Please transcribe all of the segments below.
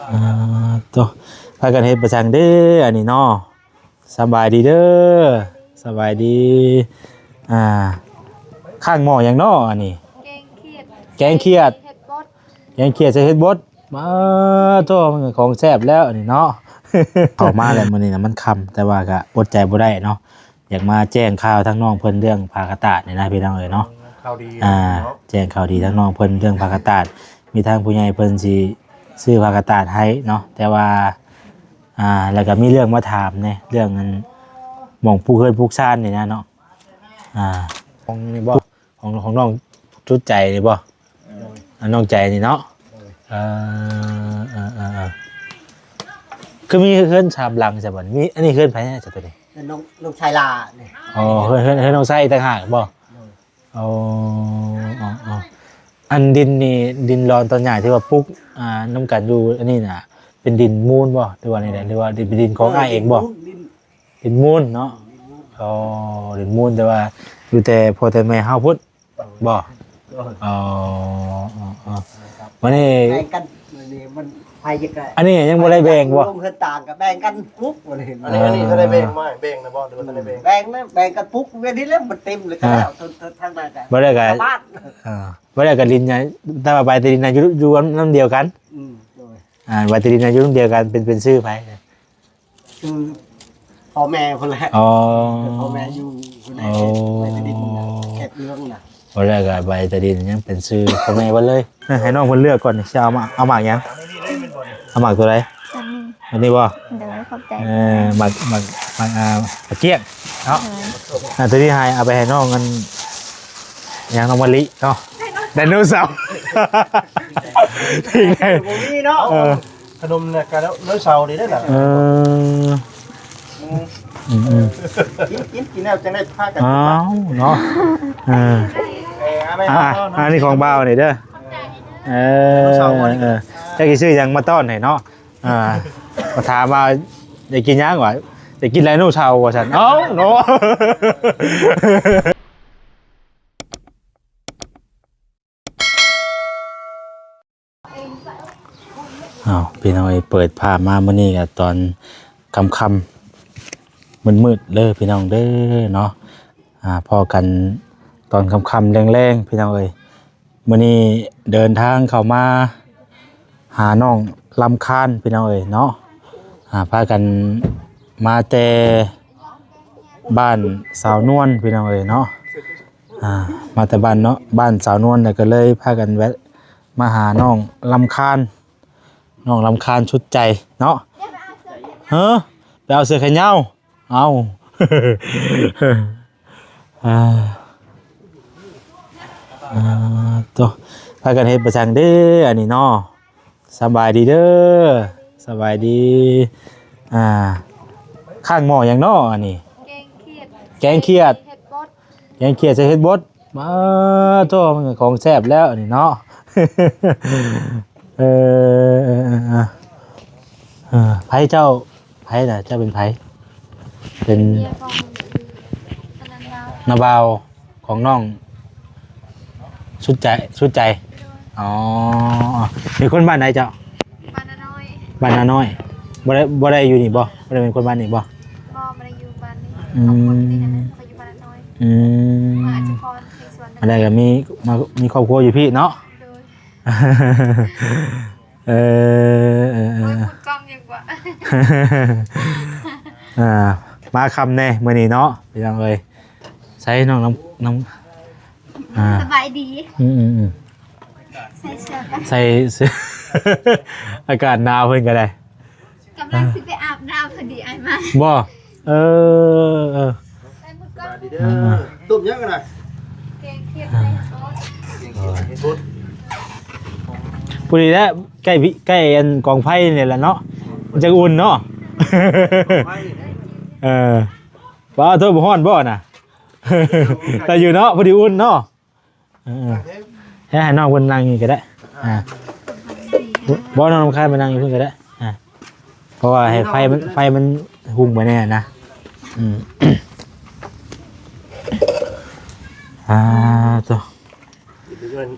ອ່າ ໂຕ ພາກັນເຮັດປະສັງເດ້ ອັນນີ້ເນາະ. ສະບາຍດີເດີ ສະບາຍດີ. ອ່າ ຂ້າງໝໍ້ຫຍັງເນາະອັນນີ້? ແກງຂຽດ ແກງຂຽດ ເຮັດບົດ ແກງຂຽດໃສ່ເຫັດບົດ. ມາໂທ້ ມັນຂອງແຊບແລ້ວນີ້ເນາະ. ເຂົ້າມາແລ້ວມື້ນີ້ນະ ມັນຄ່ຳ ແຕ່ວ່າກະອົດໃຈບໍ່ໄດ້ເນາະ ຢາກມາແຈ້ງຂ່າວທາງນ້ອງເພິ່ນເລື່ອງຜ້າກະຕາດນີ້ນະ ພີ່ນ້ອງເອີຍເນາະ. ຂ່າວດີ ອ່າ ເນາະ ແຈ້ງຂ່າວດີທາງນ້ອງເພິ່ນເລື່ອງຜ້າກະຕາດ. ມີທາງຜູ້ໃຫຍ່ເພິ່ນຊິຊື້ຜ້າກະຕາດໃຫ້ເນາະ ແຕ່ວ່າ ອ່າ ແລ້ວກໍມີເລື່ອງມາຖາມແດ່ ເລື່ອງອັນ ໝ່ອງປູກເຮືອນປູກຊານນີ້ນະເນາະ. ອ່າ ຂອງນີ້ບໍ່? ຂອງ ຂອງນ້ອງຈຸດໃຈນີ້ບໍ່? ໂດຍ ອັນນ້ອງໃຈນີ້ເນາະ. ໂດຍ ເອີ ເອີ ເອີ ເອີ ຄືມີເຮືອນສາມຫຼັງຊະບັດນີ້? ອັນນີ້ເຮືອນໃຜຊະໂຕນີ້? ເຮືອນນ້ອງ ນ້ອງຊາຍຫຼ້ານີ້. ອໍ ເຮືອນ ເຮືອນ ເຮືອນນ້ອງຊາຍອີກຕ່າງຫາກບໍ່? ໂດຍ ອໍ ອໍ ອໍ ອັນດິນນີ້ ດິນລອນຕອນຫຍ້າທີ່ວ່າປຸກ ອ່າ ນຳກັນຢູ່ອັນນີ້ນະ ເປັນດິນມູນບໍ່ ຫຼືວ່າແນວໃດ ຫຼືວ່າເປັນດິນຂອງອ້າຍເອງບໍ່? ເອີ ດິນມູນ ດິນ ດິນມູນເນາະ. ອໍ ດິນມູນ ແຕ່ວ່າຢູ່ແຕ່ພໍ່ແຕ່ແມ່ເຮົາພຸ້ນບໍ່? ອໍ ອໍ ອໍ ບັດນີ້ ແບ່ງກັນ ບັດນີ້ມັນໃຜຈະກະ ອັນນີ້ຍັງບໍ່ໄດ້ແບ່ງບໍ່? ລົງເຮືອນຕ່າງກໍແບ່ງກັນປຸກ ບັດນີ້ ອັນນີ້ ອັນນີ້ ເອີ ເຂົາໄດ້ແບ່ງມາ ແບ່ງນະບໍ່ ຫຼືວ່າບໍ່ໄດ້ແບ່ງ? ແບ່ງນະ ແບ່ງກັນປຸກ ເວລານີ້ແຫຼະ ມັນເຕັມເລີຍ ອ່າ ກໍແລ້ວ ທາງນັ້ນກໍ ບໍ່ໄດ້ກໍ ບ້ານ ອ່າ ບໍ່ໄດ້ກໍດິນໃຫຍ່ ແຕ່ວ່າໃບຕາດິນນະ ຢູ່ ຢູ່ນຳດຽວກັນ. ອືມ ໂດຍ ອ່າ ໃບຕາດິນນະ ຢູ່ນຳດຽວກັນ ເປັນ ເປັນຊື່ໃຜ? ຄືພໍ່ແມ່ພຸ້ນແຫຼະ. ອໍ ພໍ່ແມ່ຢູ່ພຸ້ນແຫຼະ. ໂອ້ ໃບຕາດິນນະ ເຂດເມືອງນະ. ບໍ່ໄດ້ກໍໃບຕາດິນຍັງເປັນຊື່ພໍ່ແມ່ເບິດເລີຍ. ເອີ ໃຫ້ນ້ອງເພິ່ນເລືອກກ່ອນ ຊິເອົາໝາກ ເອົາໝາກຫຍັງ? ເອົາໝາກຕົວໃດ? ອັນນີ້ ອັນນີ້ບໍ່? ໂດຍ ຂອບໃຈ. ເອີ ໝາກ ໝາກ ໝາກ ອ່າ ໝາກກ້ຽງເນາະ. ໂດຍ ອ່າ ຕົວນີ້ໃຫ້ ເອົາໄປໃຫ້ນ້ອງ ອັນຫຍັງ ນ້ອງມະລິເນາະ. ໄດໂນເສົາ ບໍ່ມີເນາະ. ເອີ ຂະໜົມນະກະໂນເສົານີ້ເດ້ນະ. ເອີ ອືມ ອືມ ກິນ ກິນ ກິນແລ້ວຈັ່ງໄດ້ພາກັນ. ອ້າວ ເນາະ. ເອີ ເອີ ເອົາໄປ ອ່າ ເອົາ ອັນນີ້ຂອງບ່າວນີ້ເດີ. ເອີ ເອີ ຈັກຊິຊື້ຫຍັງມາຕ້ອນໃຫ້ເນາະ. ອ່າ ມາຖາມວ່າຢາກກິນຫຍັງ ວ່າຢາກກິນໄດໂນເສົາວ່າຊັ້ນ. ເອົ້າ ເນາະ. ອ້າວ ພີ່ນ້ອງເອີຍ ເປີດພາບມາມື້ນີ້ກໍຕອນຄ່ຳໆ ມືດໆ ເດີພີ່ນ້ອງເດີເນາະ. ອ່າ ພໍ້ກັນຕອນຄ່ຳໆ ແລງໆ ພີ່ນ້ອງເອີຍ. ມື້ນີ້ເດີນທາງເຂົ້າມາຫານ້ອງລຳຄານ ພີ່ນ້ອງເອີຍເນາະ. ອ່າ ພາກັນມາແຕ່ບ້ານສາວນວນ ພີ່ນ້ອງເອີຍເນາະ. ອ່າ ມາແຕ່ບ້ານເນາະ ບ້ານສາວນວນ ແລ້ວກໍເລີຍພາກັນແວະມາຫານ້ອງລຳຄານ ນ້ອງລຳຄານສຸດໃຈເນາະ. ເຮີ ໄປເອົາເສື້ອແຂນຍາວ. ເອົ້າ ອ່າ ອ່າ ໂຕ ພາກັນເຮັດປະສັງເດ້ ອັນນີ້ເນາະ. ສະບາຍດີເດີ ສະບາຍດີ. ອ່າ ຂ້າງໝໍ້ຫຍັງເນາະອັນນີ້? ແກງຂຽດ ແກງຂຽດ ເຮັດບົດ ແກງຂຽດໃສ່ເຫັດບົດ. ມາໂທ້ ມັນຂອງແຊບແລ້ວນີ້ເນາະ. ເອີ ເອີ ເອີ ເອີ ໃຜເຈົ້າ ໃຜນະ ເຈົ້າເປັນໃຜ? ເປັນເມຍຂອງອັນນັ້ນລາວ ນ້າບ່າວຂອງນ້ອງສຸດໃຈ ສຸດໃຈ. ໂດຍ ອໍ ເປັນຄົນບ້ານໃດເຈົ້າ? ບ້ານນານ້ອຍ ບ້ານນານ້ອຍ. ບໍ່ໄດ້ ບໍ່ໄດ້ຢູ່ນີ້ບໍ່? ບໍ່ໄດ້ເປັນຄົນບ້ານນີ້ບໍ່? ບໍ່ ບໍ່ໄດ້ຢູ່ບ້ານນີ້. ອືມ ຄອບຄົວຢູ່ນີ້ຫັ້ນນະ ເຂົາຢູ່ບ້ານນານ້ອຍ. ອືມ ມາອາດຈະພອນເຂດສວນ. ອັນໃດກໍມີ ມາ ມີຄອບຄົວຢູ່ພີ້ເນາະ. ໂດຍ ເອີ ເອີ ເອີ ເອີ ເບິ່ງໝົດກ້ອງຍັງກວ່າ. ອ່າ ມາຄ່ຳແດ່ມື້ນີ້ເນາະ ພີ່ນ້ອງເອີຍ. ໃສ່ນ້ອງນ້ຳ ນ້ຳ ອ່າ ສະບາຍດີ. ອືມ ອືມ ອືມ ໃສ່ເສື້ອກັນ ໃສ່ເສື້ອ ອາກາດໜາວເພິ່ນກໍໄດ້. ກຳລັງຊິໄປອາບນ້ຳ ພໍດີອ້າຍມາ. ບໍ່? ເອີ ເອີ ເອີ ສະບາຍດີເດີ. ອ່າ ຕົ້ມຫຍັງກັນນະ? ແກງຂຽດໃສ່ເຫັດບົດ. ພໍດີແລ້ວ ໃກ້ ໃກ້ອັນກອງໄຟນີ້ແຫຼະເນາະ ມັນຈັ່ງອຸ່ນເນາະ. ເອີ ປາໂທ້ ບໍ່ຮ້ອນບໍ່ນະ? ໄດ້ຢູ່ເນາະ ພໍດີອຸ່ນເນາະ. ເອີ ໃຫ້ ໃຫ້ນ້ອງເພິ່ນນັ່ງນີ້ກໍໄດ້. ອ່າ ບໍ່ ນ້ອງລຳຄານມານັ່ງຢູ່ພຸ້ນກໍໄດ້. ອ່າ ເພາະວ່າໃຫ້ໄຟມັນ ໄຟມັນຮຸ່ງໄປແດ່ນະ. ອືມ ອ່າ ໂທ້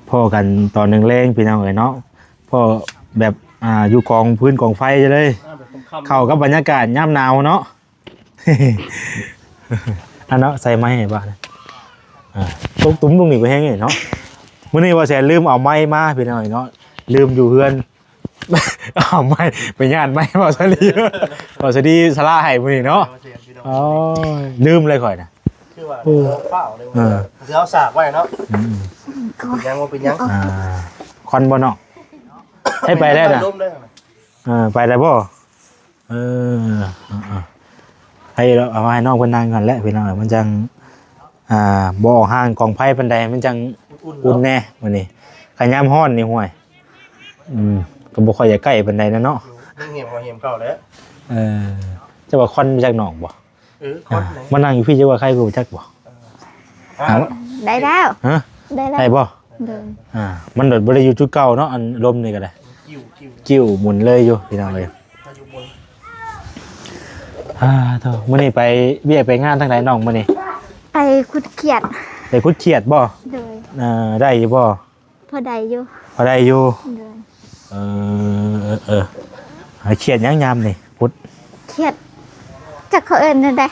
ພໍ້ກັນຕອນແລງໆ ພີ່ນ້ອງເອີຍເນາະ. ພໍ້ແບບ ອ່າ ຢູ່ກອງຟືນກອງໄຟເລີຍ ອ່າ ແບບຄ່ຳໆ ເຂົ້າກັບບັນຍາກາດຍາມໜາວເນາະ. ອັນເນາະ ໃສ່ໄມ້ໃຫ້ບາດ ອ່າ ຕົກຕຸ່ມລົງນີ້ກໍແຮງເດເນາະ. ມື້ນີ້ວ່າແສນລືມເອົາໄມ້ມາ ພີ່ນ້ອງເນາະ ລືມຢູ່ເຮືອນ ເອົາໄມ້ ໄປຍາດໄມ້ເວົ້າສາລີ ເວົ້າສາລີສະຫຼະໃຫ້ມື້ນີ້ເນາະ. ໂອ້ຍ ລືມເລີຍຂ້ອຍນະ ຄືວ່າ ໂອ້ ຟ້າວເລີຍ ເອີ ເຮົາສາກໄວ້ເນາະ. ອືມ ເປັນຫຍັງ ບໍ່ເປັນຫຍັງ ອ່າ ຄວັນບໍ່ເນາະ ໃຫ້ໄປແລ້ວນະ ລົມເລີຍນະ ເອີ ໄປແລ້ວບໍ່? ເອີ ເອີ ເອີ ໃຫ້ເອົາມາໃຫ້ນ້ອງເພິ່ນນັ່ງກ່ອນແຫຼະ ພີ່ນ້ອງ ມັນຈັ່ງ ອ່າ ບໍ່ອອກຫ່າງກອງໄຟປານໃດ ມັນຈັ່ງອຸ່ນໆເນາະ ອຸ່ນແດ່ມື້ນີ້. ຄັນຍາມຮ້ອນນີ້ ຫ້ວຍ ອືມ ກໍບໍ່ຄ່ອຍຢາກໃກ້ປານໃດນະເນາະ ຍັງເຫມເຂົ້າເຫມເຂົ້າແຫຼະ. ເອີ ເຈົ້າວ່າຄວັນມາຈາກໜອງບໍ່? ເອີ ຄວັນ ອ່າ ມານັ່ງຢູ່ພີ້ ເຈົ້າວ່າໃຄກວ່າຈັກບໍ່? ເອີ ອ່າ ໄດ້ແລ້ວ ຮະ ໄດ້ແລ້ວ ໄດ້ບໍ່? ໂດຍ ອ່າ ມັນໂດດບໍ່ໄດ້ຢູ່ຈຸດເກົ່າເນາະ ອັນລົມນີ້ກໍໄດ້ ກິ່ວໆ ຫມຸນເລີຍຢູ່ ພີ່ນ້ອງເອີຍ. ອ່າ ໂທ້ ມື້ນີ້ໄປວຽກໄປງານທາງໃດນ້ອງມື້ນີ້? ໄປຂຸດຂຽດ ໄປຂຸດຂຽດບໍ່? ໂດຍ ເອີ ໄດ້ຢູ່ບໍ່? ພໍໄດ້ຢູ່ ພໍໄດ້ຢູ່ ໂດຍ ເອີ ເອີ ເອີ ຂຽດຫຍັງຍາມນີ້ ຂຸດຂຽດ ຈັກເຂົາເອີ້ນແນວໃດ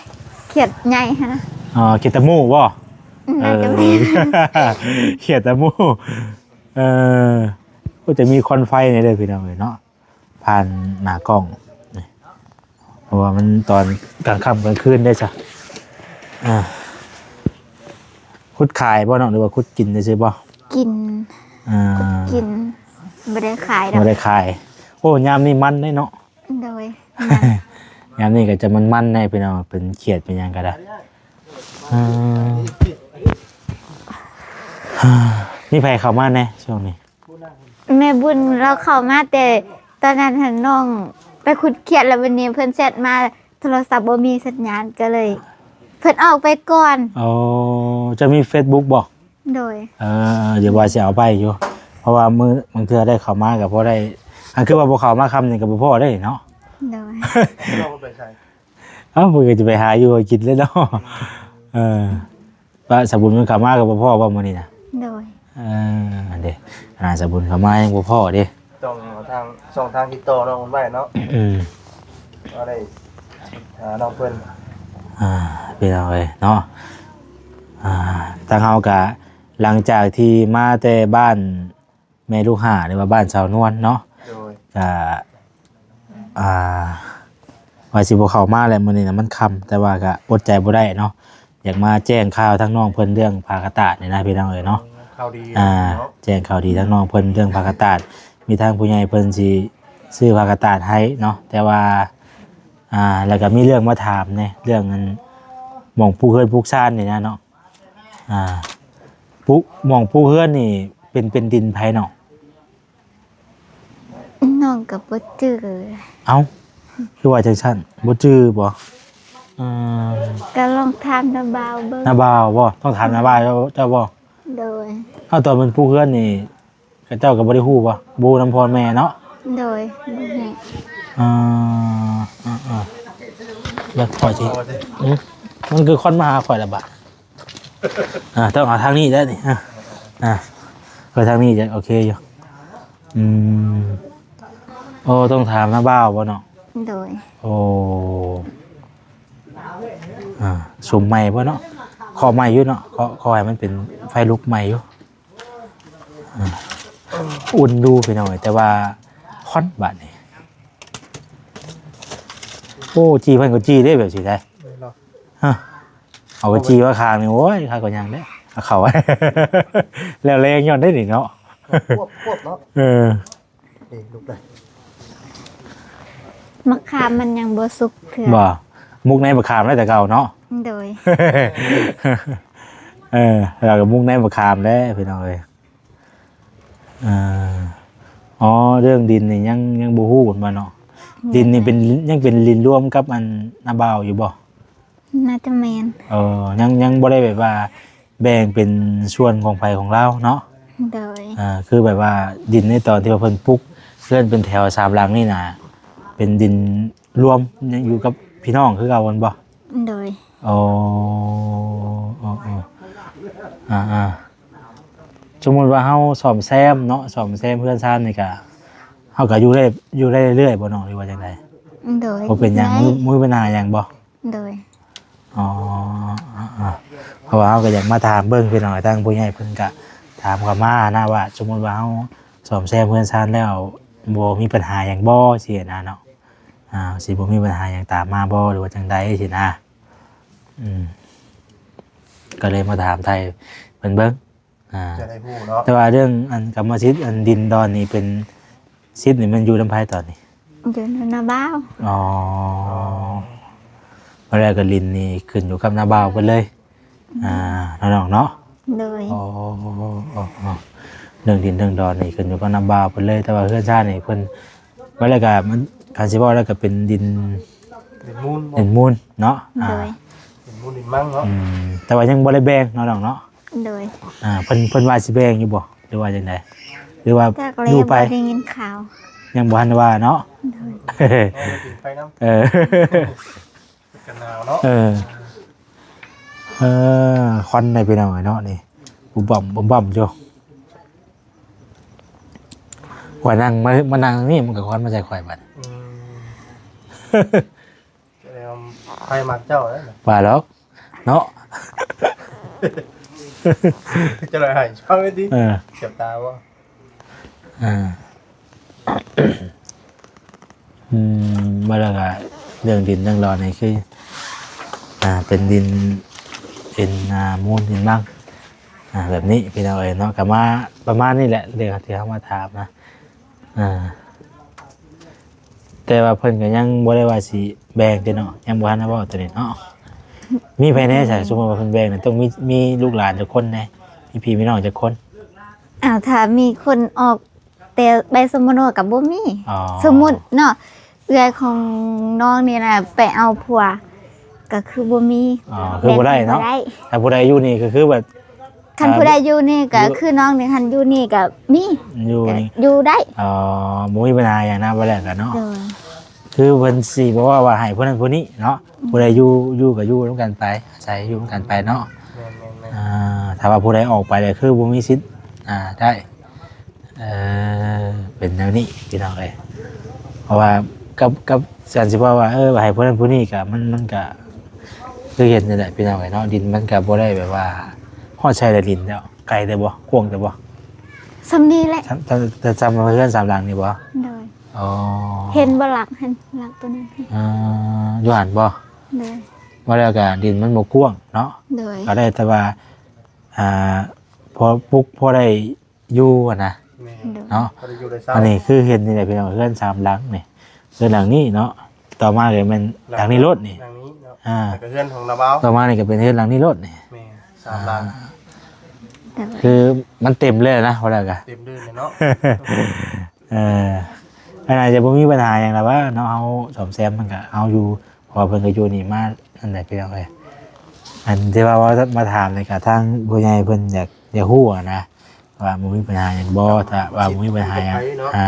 ຂຽດໃຫຍ່ຫັ້ນນະ. ອໍ ຂຽດຕະໝູ່ບໍ່? ອືມ ໜ້າຈະແມ່ນ ເອີ ຂຽດຕະໝູ່ ເອີ ກໍຈະມີຄວັນໄຟແດ່ເດີພີ່ນ້ອງເອີຍເນາະ. ຜ່ານໜ້າກ້ອງນີ້ ເພາະວ່າມັນຕອນກາງຄ່ຳກາງຄືນເດ້ຊະ. ອ່າ ຂຸດຂາຍບໍ່ເນາະ ຫຼືວ່າຂຸດກິນຊື່ໆບໍ່? ກິນ ອ່າ ຂຸດກິນ ບໍ່ໄດ້ຂາຍດອກ ບໍ່ໄດ້ຂາຍ. ໂອ້ ຍາມນີ້ມັນເດ້ເນາະ. ໂດຍ ຍາມນີ້ກໍຈະມັນໆແດ່ພີ່ນ້ອງ ເປັນຂຽດເປັນຫຍັງກໍໄດ້. ອ່າ ມີໃຜເຂົ້າມາແດ່ຊ່ວງນີ້? ແມ່ບຸນລາວເຂົ້າມາແຕ່ຕອນນັ້ນຫັ້ນ ນ້ອງໄປຂຸດຂຽດ ແລ້ວບັດນີ້ເພິ່ນແຊັດມາ ໂທລະສັບບໍ່ມີສັນຍານ ກໍເລີຍເພິ່ນອອກໄປກ່ອນ. ອໍ ເຈົ້າມີເຟສບຸກບໍ່? ໂດຍ ເອີ ດຽວວ່າຊິເອົາໄປຢູ່ ເພາະວ່າມື້ ບາງເທື່ອໄດ້ເຂົ້າມາກໍພໍໄດ້ ອັນຄືວ່າບໍ່ເຂົ້າມາຄ່ຳນີ້ກໍບໍ່ພໍໄດ້ເນາະ. ໂດຍ ເອົາ ເພິ່ນກໍຈະໄປຫາຢູ່ຫາກິນແຫຼະເນາະ. ເອີ ວ່າສາບຸນເພິ່ນເຂົ້າມາກໍບໍ່ພໍບໍ່ມື້ນີ້ນະ? ໂດຍ ເອີ ອັນເດ ຂະໜາດສາບຸນເຂົ້າມາຍັງບໍ່ພໍເດ້. ຕ້ອງເອົາທາງ ຊ່ອງທາງຕິດຕໍ່ນ້ອງເພິ່ນໄວ້ເນາະ. ອືມ ກໍໄດ້ຫານ້ອງເພິ່ນ. ອ່າ ພີ່ນ້ອງເອີຍເນາະ ອ່າ ທາງເຮົາກະ ຫຼັງຈາກທີ່ມາແຕ່ບ້ານ ແມ່ລູກຫ້າ ຫຼືວ່າບ້ານສາວນວນເນາະ. ໂດຍ ກະ ອ່າ ວ່າຊິບໍ່ເຂົ້າມາແຫຼະ ມື້ນີ້ນະມັນຄ່ຳ ແຕ່ວ່າກະອົດໃຈບໍ່ໄດ້ເນາະ ຢາກມາແຈ້ງຂ່າວທາງນ້ອງເພິ່ນເລື່ອງຜ້າກະຕາດນີ້ນະ ພີ່ນ້ອງເອີຍເນາະ. ຂ່າວດີ ອ່າ ເນາະ ແຈ້ງຂ່າວດີທາງນ້ອງເພິ່ນເລື່ອງຜ້າກະຕາດ ມີທາງຜູ້ໃຫຍ່ເພິ່ນຊິຊື້ຜ້າກະຕາດໃຫ້ເນາະ ແຕ່ວ່າ ອ່າ ແລ້ວກະມີເລື່ອງມາຖາມແດ່ ເລື່ອງອັນ ໝ່ອງປູກເຮືອນປູກຊານນີ້ນະເນາະ. ອ່າ ປຸ ໝ່ອງປູກເຮືອນນີ້ເປັນ ເປັນດິນໃຜເນາະ? ນ້ອງກໍບໍ່ຈື່. ເອົ້າ ຄືວ່າຈັ່ງຊັ້ນ ບໍ່ຈື່ບໍ່? ເອີ ກໍລອງຖາມນ້າບ່າວເບິ່ງ. ນ້າບ່າວບໍ່? ຕ້ອງຖາມນ້າບ່າວເຈົ້າບໍ່? ໂດຍ ເອົາ ຕອນເພິ່ນປູກເຮືອນນີ້ ເຂົາເຈົ້າກໍບໍ່ໄດ້ຮູ້ບໍ່? ບໍ່ຮູ້ນຳພໍ່ແມ່ເນາະ? ໂດຍ ບໍ່ຮູ້. ອ່າ ອ່າ ອ່າ ແລ້ວຂ້ອຍຊິ ອື ມັນຄືຄວັນມາຫາຂ້ອຍລະບາດ. ອ່າ ຕ້ອງເອົາທາງນີ້ແຫຼະນີ້ ອ່າ ເອົາທາງນີ້ຈະໂອເຄຢູ່. ອືມ ໂອ້ ຕ້ອງຖາມນາບ່າວບໍ່ເນາະ? ໂດຍ ໂອ້ ອ່າ ສຸມໃໝ່ບໍ່ເນາະ? ເຄາະໃໝ່ຢູ່ເນາະ ເຄາະ ເຄາະໃຫ້ມັນເປັນໄຟລຸກໃໝ່ຢູ່. ອ່າ ອຸ່ນຢູ່ພີ່ນ້ອງເອີຍ ແຕ່ວ່າຄວັນບາດນີ້. ໂອ້ ຈີ່ເພິ່ນກໍຈີ່ເດ້ແບບຊີ້ໄດ໋. ຮະ ເອົາໄປຈີ່ວ່າຂ້າງນີ້ ໂອ້ຍ ຂ້າກໍຍ່າງເດ້ ເອົາເຂົ້າ ແລ້ວແລງຍ້ອນໄດ້ນີ້ເນາະ ຄວບໆເນາະ. ເອີ ນີ້ລຸກໄດ້ ໝາກຂາມມັນຍັງບໍ່ສຸກເທື່ອ. ບໍ່ ໝົກໃນບັກຂາມແລ້ວແຕ່ເກົ່າເນາະ. ໂດຍ ເອີ ລາວກໍໝົກໃນບັກຂາມແຫຼະພີ່ນ້ອງເອີຍ. ເອີ ອໍ ເລື່ອງດິນນີ້ຍັງ ຍັງບໍ່ຮູ້ເພິ່ນວ່າເນາະ. ໂດຍ ດິນນີ້ເປັນ ຍັງເປັນດິນລວມກັບອັນນ້າບ່າວຢູ່ບໍ່? ໜ້າຈະແມ່ນ. ເອີ ຍັງ ຍັງບໍ່ໄດ້ແບບວ່າແບ່ງເປັນສ່ວນຂອງໃຜຂອງລາວເນາະ. ໂດຍ ອ່າ ຄືແບບວ່າດິນໃນຕອນທີ່ວ່າເພິ່ນປຸກເຮືອນເປັນແຖວສາມຫຼັງນີ້ນະ ເປັນດິນລວມ ຍັງຢູ່ກັບພີ່ນ້ອງຄືເກົ່າແມ່ນບໍ່? ໂດຍ. ໂອ້ ເອີ ເອີ ອ່າໆ ສົມມຸດວ່າເຮົາສ້ອມແຊມເນາະ ສ້ອມແຊມເຮືອນຊານນີ້ກະ ເຮົາກໍຢູ່ໄດ້ ຢູ່ໄດ້ເລື້ອຍໆບໍ່ນ້ອງ ຫຼືວ່າຈັ່ງໃດ? ໂດຍ ບໍ່ເປັນຫຍັງ ບໍ່ມີ ບໍ່ມີບັນຫາຫຍັງບໍ່? ໂດຍ ອໍ ເພາະວ່າເຮົາກໍຢາກມາຖາມເບິ່ງພີ່ນ້ອງ ທາງຜູ້ໃຫຍ່ເພິ່ນກໍຖາມເຂົ້າມານະ ວ່າສົມມຸດວ່າເຮົາສ້ອມແຊມເຮືອນຊານແລ້ວ ບໍ່ມີບັນຫາຫຍັງບໍ່ ຊີ້ນະເນາະ ອ່າ ຊິບໍ່ມີບັນຫາຫຍັງຕາມມາບໍ່ ຫຼືວ່າຈັ່ງໃດຊີ້ນະ ອືມ ກໍເລີຍມາຖາມໄຖ່ເພິ່ນເບິ່ງ ອ່າ ຈະໄດ້ຮູ້ເນາະ ແຕ່ວ່າເລື່ອງອັນກຳມະສິດອັນດິນດອນນີ້ເປັນສິດນີ້ແມ່ນຢູ່ນຳໃຜຕອນນີ້? ຢູ່ນຳນ້າບ່າວ ອໍ ອໍ ແລ້ວກໍດິນນີ້ຂຶ້ນຢູ່ກັບນ້າບ່າວເພິ່ນເລີຍ ອ່າ ເນາະນ້ອງເນາະ ໂດຍ ອໍ ເລື່ອງດິນເລື່ອງດອນນີ້ຂຶ້ນຢູ່ກັບນ້າບ່າວເພິ່ນເລີຍ ແຕ່ວ່າເຮືອນຊານນີ້ເພິ່ນ ວ່າແລ້ວກໍມັນ ຄັນຊິເວົ້າແລ້ວກໍເປັນດິນ ດິນມູນ ດິນມູນເນາະ ໂດຍ ອ່າ ດິນມູນດິນມັງເນາະ ອືມ ແຕ່ວ່າຍັງບໍ່ໄດ້ແບ່ງເນາະນ້ອງເນາະ ໂດຍ ອ່າ ເພິ່ນ ເພິ່ນວ່າຊິແບ່ງຢູ່ບໍ່ ຫຼືວ່າຈັ່ງໃດ ຫຼືວ່າ ຈັກແລ້ວ ຢູ່ໄປ ບໍ່ໄດ້ຍິນຂ່າວ ຍັງບໍ່ທັນໄດ້ວ່າເນາະ ໂດຍ ເອີ ເອີ ກັນໜາວເນາະ ເອີ ເອີ ຄວັນໃດພີ່ນ້ອງເອີຍເນາະ ນີ້ ບຸ້ມບັ້ມ ບຸ້ມບັ້ມຢູ່ ຂ້ອຍນັ່ງ ມາ ມານັ່ງນີ້ ມັນກໍຄວັນມາໃສ່ຂ້ອຍບັດ ອືມ ແສດງວ່າໃຜມັກເຈົ້າແລ້ວນະ ວ່າດອກເນາະ ຈະໄດ້ໃຫ້ຊ່ອງໄດ້ຕິ ເອີ ສຽບຕາບໍ່ ເອີ ອືມ ວ່າແລ້ວກໍເລື່ອງດິນເລື່ອງດອນນີ້ຄື ອ່າ ເປັນດິນ ເປັນ ອ່າ ມູນດິນມັງ ອ່າ ແບບນີ້ພີ່ນ້ອງເອີຍເນາະ ກໍມາປະມານນີ້ແຫຼະ ເລື່ອງທີ່ເຮົາມາຖາມນະ ອ່າ ແຕ່ວ່າເພິ່ນກໍຍັງບໍ່ໄດ້ວ່າຊິແບ່ງເດ້ເນາະ ຍັງບໍ່ທັນໄດ້ເວົ້າຕົວນີ້ເນາະ ມີໃຜແດ່ ຖ້າສົມມຸດວ່າເພິ່ນແບ່ງນີ້ ຕ້ອງມີ ມີລູກຫຼານຈັກຄົນແດ່ ມີພີ່ມີນ້ອງຈັກຄົນ? ອ້າວ ຖ້າມີຄົນອອກ ແຕ່ໃບສົມມຸດກໍບໍ່ມີ ອໍ ສົມມຸດເນາະ ເອື້ອຍຂອງນ້ອງນີ້ນະໄປເອົາຜົວ ກໍຄືບໍ່ມີ ອໍ ຄືບໍ່ໄດ້ເນາະ ແບ່ງກັນບໍ່ໄດ້ ຖ້າຜູ້ໃດຢູ່ນີ້ກໍຄືແບບ ຄັນຜູ້ໃດຢູ່ນີ້ກໍ ອ່າ ຄືນ້ອງນີ້ ຄັນຢູ່ນີ້ກໍມີ ຢູ່ນີ້ ກໍຢູ່ໄດ້ ອໍ ບໍ່ມີບັນຫາຫຍັງນະ ວ່າແລ້ວກໍເນາະ ໂດຍ ຄືເພິ່ນຊິບໍ່ວ່າ ວ່າໃຫ້ຜູ້ນັ້ນຜູ້ນີ້ເນາະ ຜູ້ໃດຢູ່ ຢູ່ກໍຢູ່ນຳກັນໄປ ອາໄສຢູ່ນຳກັນໄປເນາະ ແມ່ນໆໆ ອ່າ ຖ້າວ່າຜູ້ໃດອອກໄປແລ້ວຄືບໍ່ມີສິດ ອ່າ ໄດ້ ເອີ ເປັນແນວນີ້ພີ່ນ້ອງເອີຍ ເພາະວ່າກັບ ກັບການຊິເວົ້າວ່າ ເອີ ໃຫ້ຜູ້ນັ້ນຜູ້ນີ້ກໍ ມັນ ມັນກໍຄືເຫັນນີ້ແຫຼະພີ່ນ້ອງເອີຍເນາະ ດິນມັນກໍບໍ່ໄດ້ແບບວ່າຮອດໃສແລ້ວ ດິນແລ້ວ ໄກແຕ່ບໍ່ ກວ້າງແຕ່ບໍ່ ສ່ຳນີ້ແຫຼະ ສ່ຳ ສ່ຳ ສ່ຳເຮືອນສາມຫຼັງນີ້ບໍ່? ໂດຍ ອໍ ເຫັນບໍ່ ຫຼັກຫັ້ນ ຫຼັກຕົວນັ້ນ ອ່າ ຢູ່ຫັ້ນບໍ່? ໂດຍ ວ່າແລ້ວກໍດິນມັນບໍ່ກວ້າງເນາະ ໂດຍ ກໍໄດ້ແຕ່ວ່າ ອ່າ ພໍປຸກພໍໄດ້ຢູ່ຫັ້ນນະ ແມ່ນ ໂດຍ ເນາະ ພໍໄດ້ຢູ່ໄດ້ເຊົາ ອັນນີ້ຄືເຫັນນີ້ແຫຼະພີ່ນ້ອງ ເຮືອນສາມຫຼັງນີ້ ເຮືອນຫຼັງນີ້ເນາະ ຕໍ່ມາກໍແມ່ນຫຼັງນີ້ໂລດນີ້ ຫຼັງນີ້ເນາະ ອ່າ ແລ້ວກໍເຮືອນຂອງນ້າບ່າວ ຕໍ່ມານີ້ກໍເປັນເຮືອນຫຼັງນີ້ໂລດນີ້ ແມ່ນ ສາມຫຼັງ ຄືມັນເຕັມເລີຍນະ ວ່າແລ້ວກໍເຕັມເລີຍເນາະ ເອີ ອັນອາດຈະບໍ່ມີບັນຫາຫຍັງລະວ່າເນາະ ເຮົາສ້ອມແຊມມັນກໍເອົາຢູ່ ເພາະວ່າເພິ່ນກໍຢູ່ນີ້ມາອັນໃດພີ່ນ້ອງເອີຍ ອັນທີ່ວ່າ ວ່າມາຖາມນີ້ກໍທາງຜູ້ໃຫຍ່ເພິ່ນຢາກ ຢາກຮູ້ຫັ້ນນະ ວ່າບໍ່ມີບັນຫາຫຍັງບໍ່ ຖ້າວ່າບໍ່ມີບັນຫາຫຍັງ ອ່າ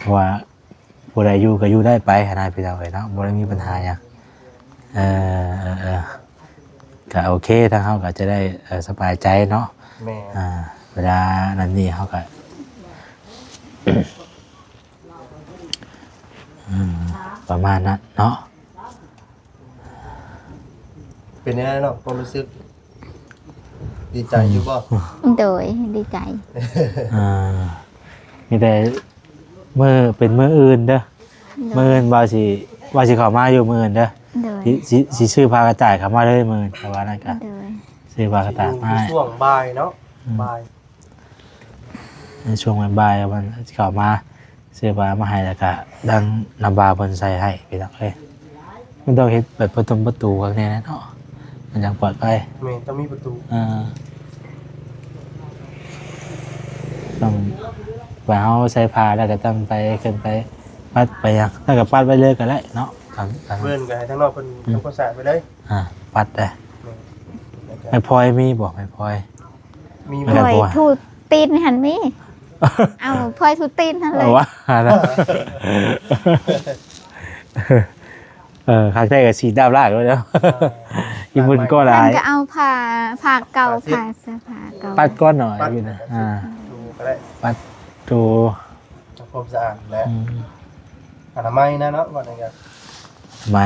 ເພາະວ່າຜູ້ໃດຢູ່ກໍຢູ່ໄດ້ໄປຫັ້ນນະພີ່ນ້ອງເອີຍເນາະ ບໍ່ໄດ້ມີບັນຫາຫຍັງ ເອີ ເອີ ເອີ ກໍໂອເຄ ທາງເຮົາກໍຈະໄດ້ ເອີ ສະບາຍໃຈເນາະ ແມ່ນ ອ່າ ເວລານັ້ນນີ້ເຮົາກໍ ອືມ ປະມານນັ້ນເນາະ ເປັນແນວໃດນ້ອງ ຄວາມຮູ້ສຶກ ດີໃຈຢູ່ບໍ່? ໂດຍ ດີໃຈ ອ່າ ມີແຕ່ມື້ ເປັນມື້ອື່ນເດີ ໂດຍ ມື້ອື່ນວ່າຊິ ວ່າຊິເຂົ້າມາຢູ່ມື້ອື່ນເດີ ໂດຍ ຊິ ຊິ ຊິຊື້ຜ້າກະຕ່າຍເຂົ້າມາເລີຍມື້ອື່ນ ແຕ່ວ່ານັ້ນກະ ໂດຍ ຊື້ຜ້າກະຕ່າຍມາໃຫ້ ຊິຢູ່ຊ່ວງບ່າຍເນາະ ອືມ ບ່າຍ ໃນຊ່ວງບ່າຍໆ ມັນເຂົ້າມາ ຊື້ຜ້າມາໃຫ້ ແລ້ວກະດັ່ງນ້ຳບາເພິ່ນໃສ່ໃຫ້ພີ່ນ້ອງເອີຍ ມັນຕ້ອງເຮັດແບບປະຕົງປະຕູຂ້າງໃນເນາະ ມັນຈັ່ງປອດໄພ ແມ່ນ ຕ້ອງມີປະຕູ ເອີ ຕ້ອງວ່າເຮົາໃສ່ຜ້າແລ້ວກະຕ້ອງໄປ ຂຶ້ນໄປປັດໄປຫຍັງ ແລ້ວກະປັດໄວ້ເລີຍກະໄດ້ເນາະ ເບິ່ງກະໃຫ້ທາງນອກເພິ່ນ ອືມ ທຳຄວາມສະອາດໄປເລີຍ ອ່າ ປັດໄດ້ ແມ່ນ ໄມ້ພອຍມີບໍ່ ໄມ້ພອຍ? ມີ ພອຍ ພອຍ ພອຍ ຖູຕີນຫັ້ນມີ ເອົາພອຍຖູຕີນຫັ້ນເລີຍ ເອົາວ່າ ເອີ ຄັກແທ້ກໍສີດາບລາກໂລດເນາະ ອີ່ໝຸ່ນກໍຫຼາຍ ມັນກໍເອົາຜ້າ ຜ້າເກົ່າ ຜ້າເສື້ອຜ້າເກົ່າ ປັດກ່ອນເນາະ ປັດ ຢູ່ນະ ອ່າ ຖູກໍໄດ້ ປັດ ຖ ຢູ່ ທຳຄວາມສະອາດແຫຼະ ອືມ ອະນາໄມນະເນາະ ວ່າຈັ່ງໃດ ໄມ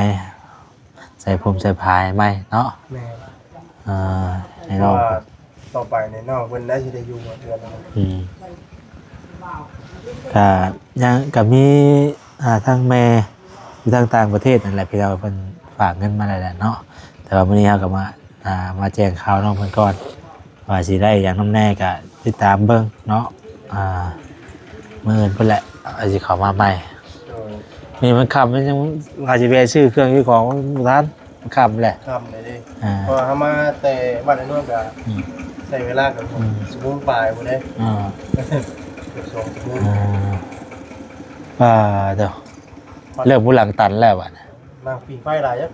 ໃສ່ຜົມໃສ່ຜ້າໃຫ້ໃໝ່ເນາະ ແມ່ນ ເອີ ໃຫ້ນ້ອງ ເພາະວ່າຕໍ່ໄປນີ້ນ້ອງເພິ່ນໄດ້ ຊິໄດ້ຢູ່ເຮືອນ ອືມ ກະຍັງ ກະມີ ອ່າ ທາງແມ່ຢູ່ທາງຕ່າງປະເທດນັ້ນແຫຼະ ພີ່ນ້ອງ ເພິ່ນຝາກເງິນມາໄດ້ແຫຼະເນາະ ແຕ່ວ່າມື້ນີ້ເຮົາກໍມາ ອ່າ ມາແຈ້ງຂ່າວນ້ອງເພິ່ນກ່ອນ ວ່າຊິໄດ້ຫຍັງນຳແດ່ກໍຕິດຕາມເບິ່ງເນາະ ອ່າ ມື້ອື່ນພຸ້ນແຫຼະ ວ່າຊິເຂົ້າມາໃໝ່ ໂດຍ ນີ້ມັນຄ່ຳ ມັນຍັງວ່າຊິແວ່ຊື້ເຄື່ອງຊື້ຂອງ ມັນບໍ່ທັນ ມັນຄ່ຳແຫຼະ ຄ່ຳແລ້ວເດ້ ອ່າ ເພາະວ່າເຮົາມາແຕ່ບ້ານໄອ້ນວນກໍ ອືມ ໃຊ້ເວລາກໍ ອືມ ຊົ່ວໂມງປາຍພຸ້ນເດ້ ອ່າ ເກືອບສອງຊົ່ວໂມງ ອ່າ ປາດໂທ້ ເລີ່ມຫົວຫຼັງຕັນແລ້ວບັດນີ້ ນັ່ງຜິງໄຟຫຼາຍເດ້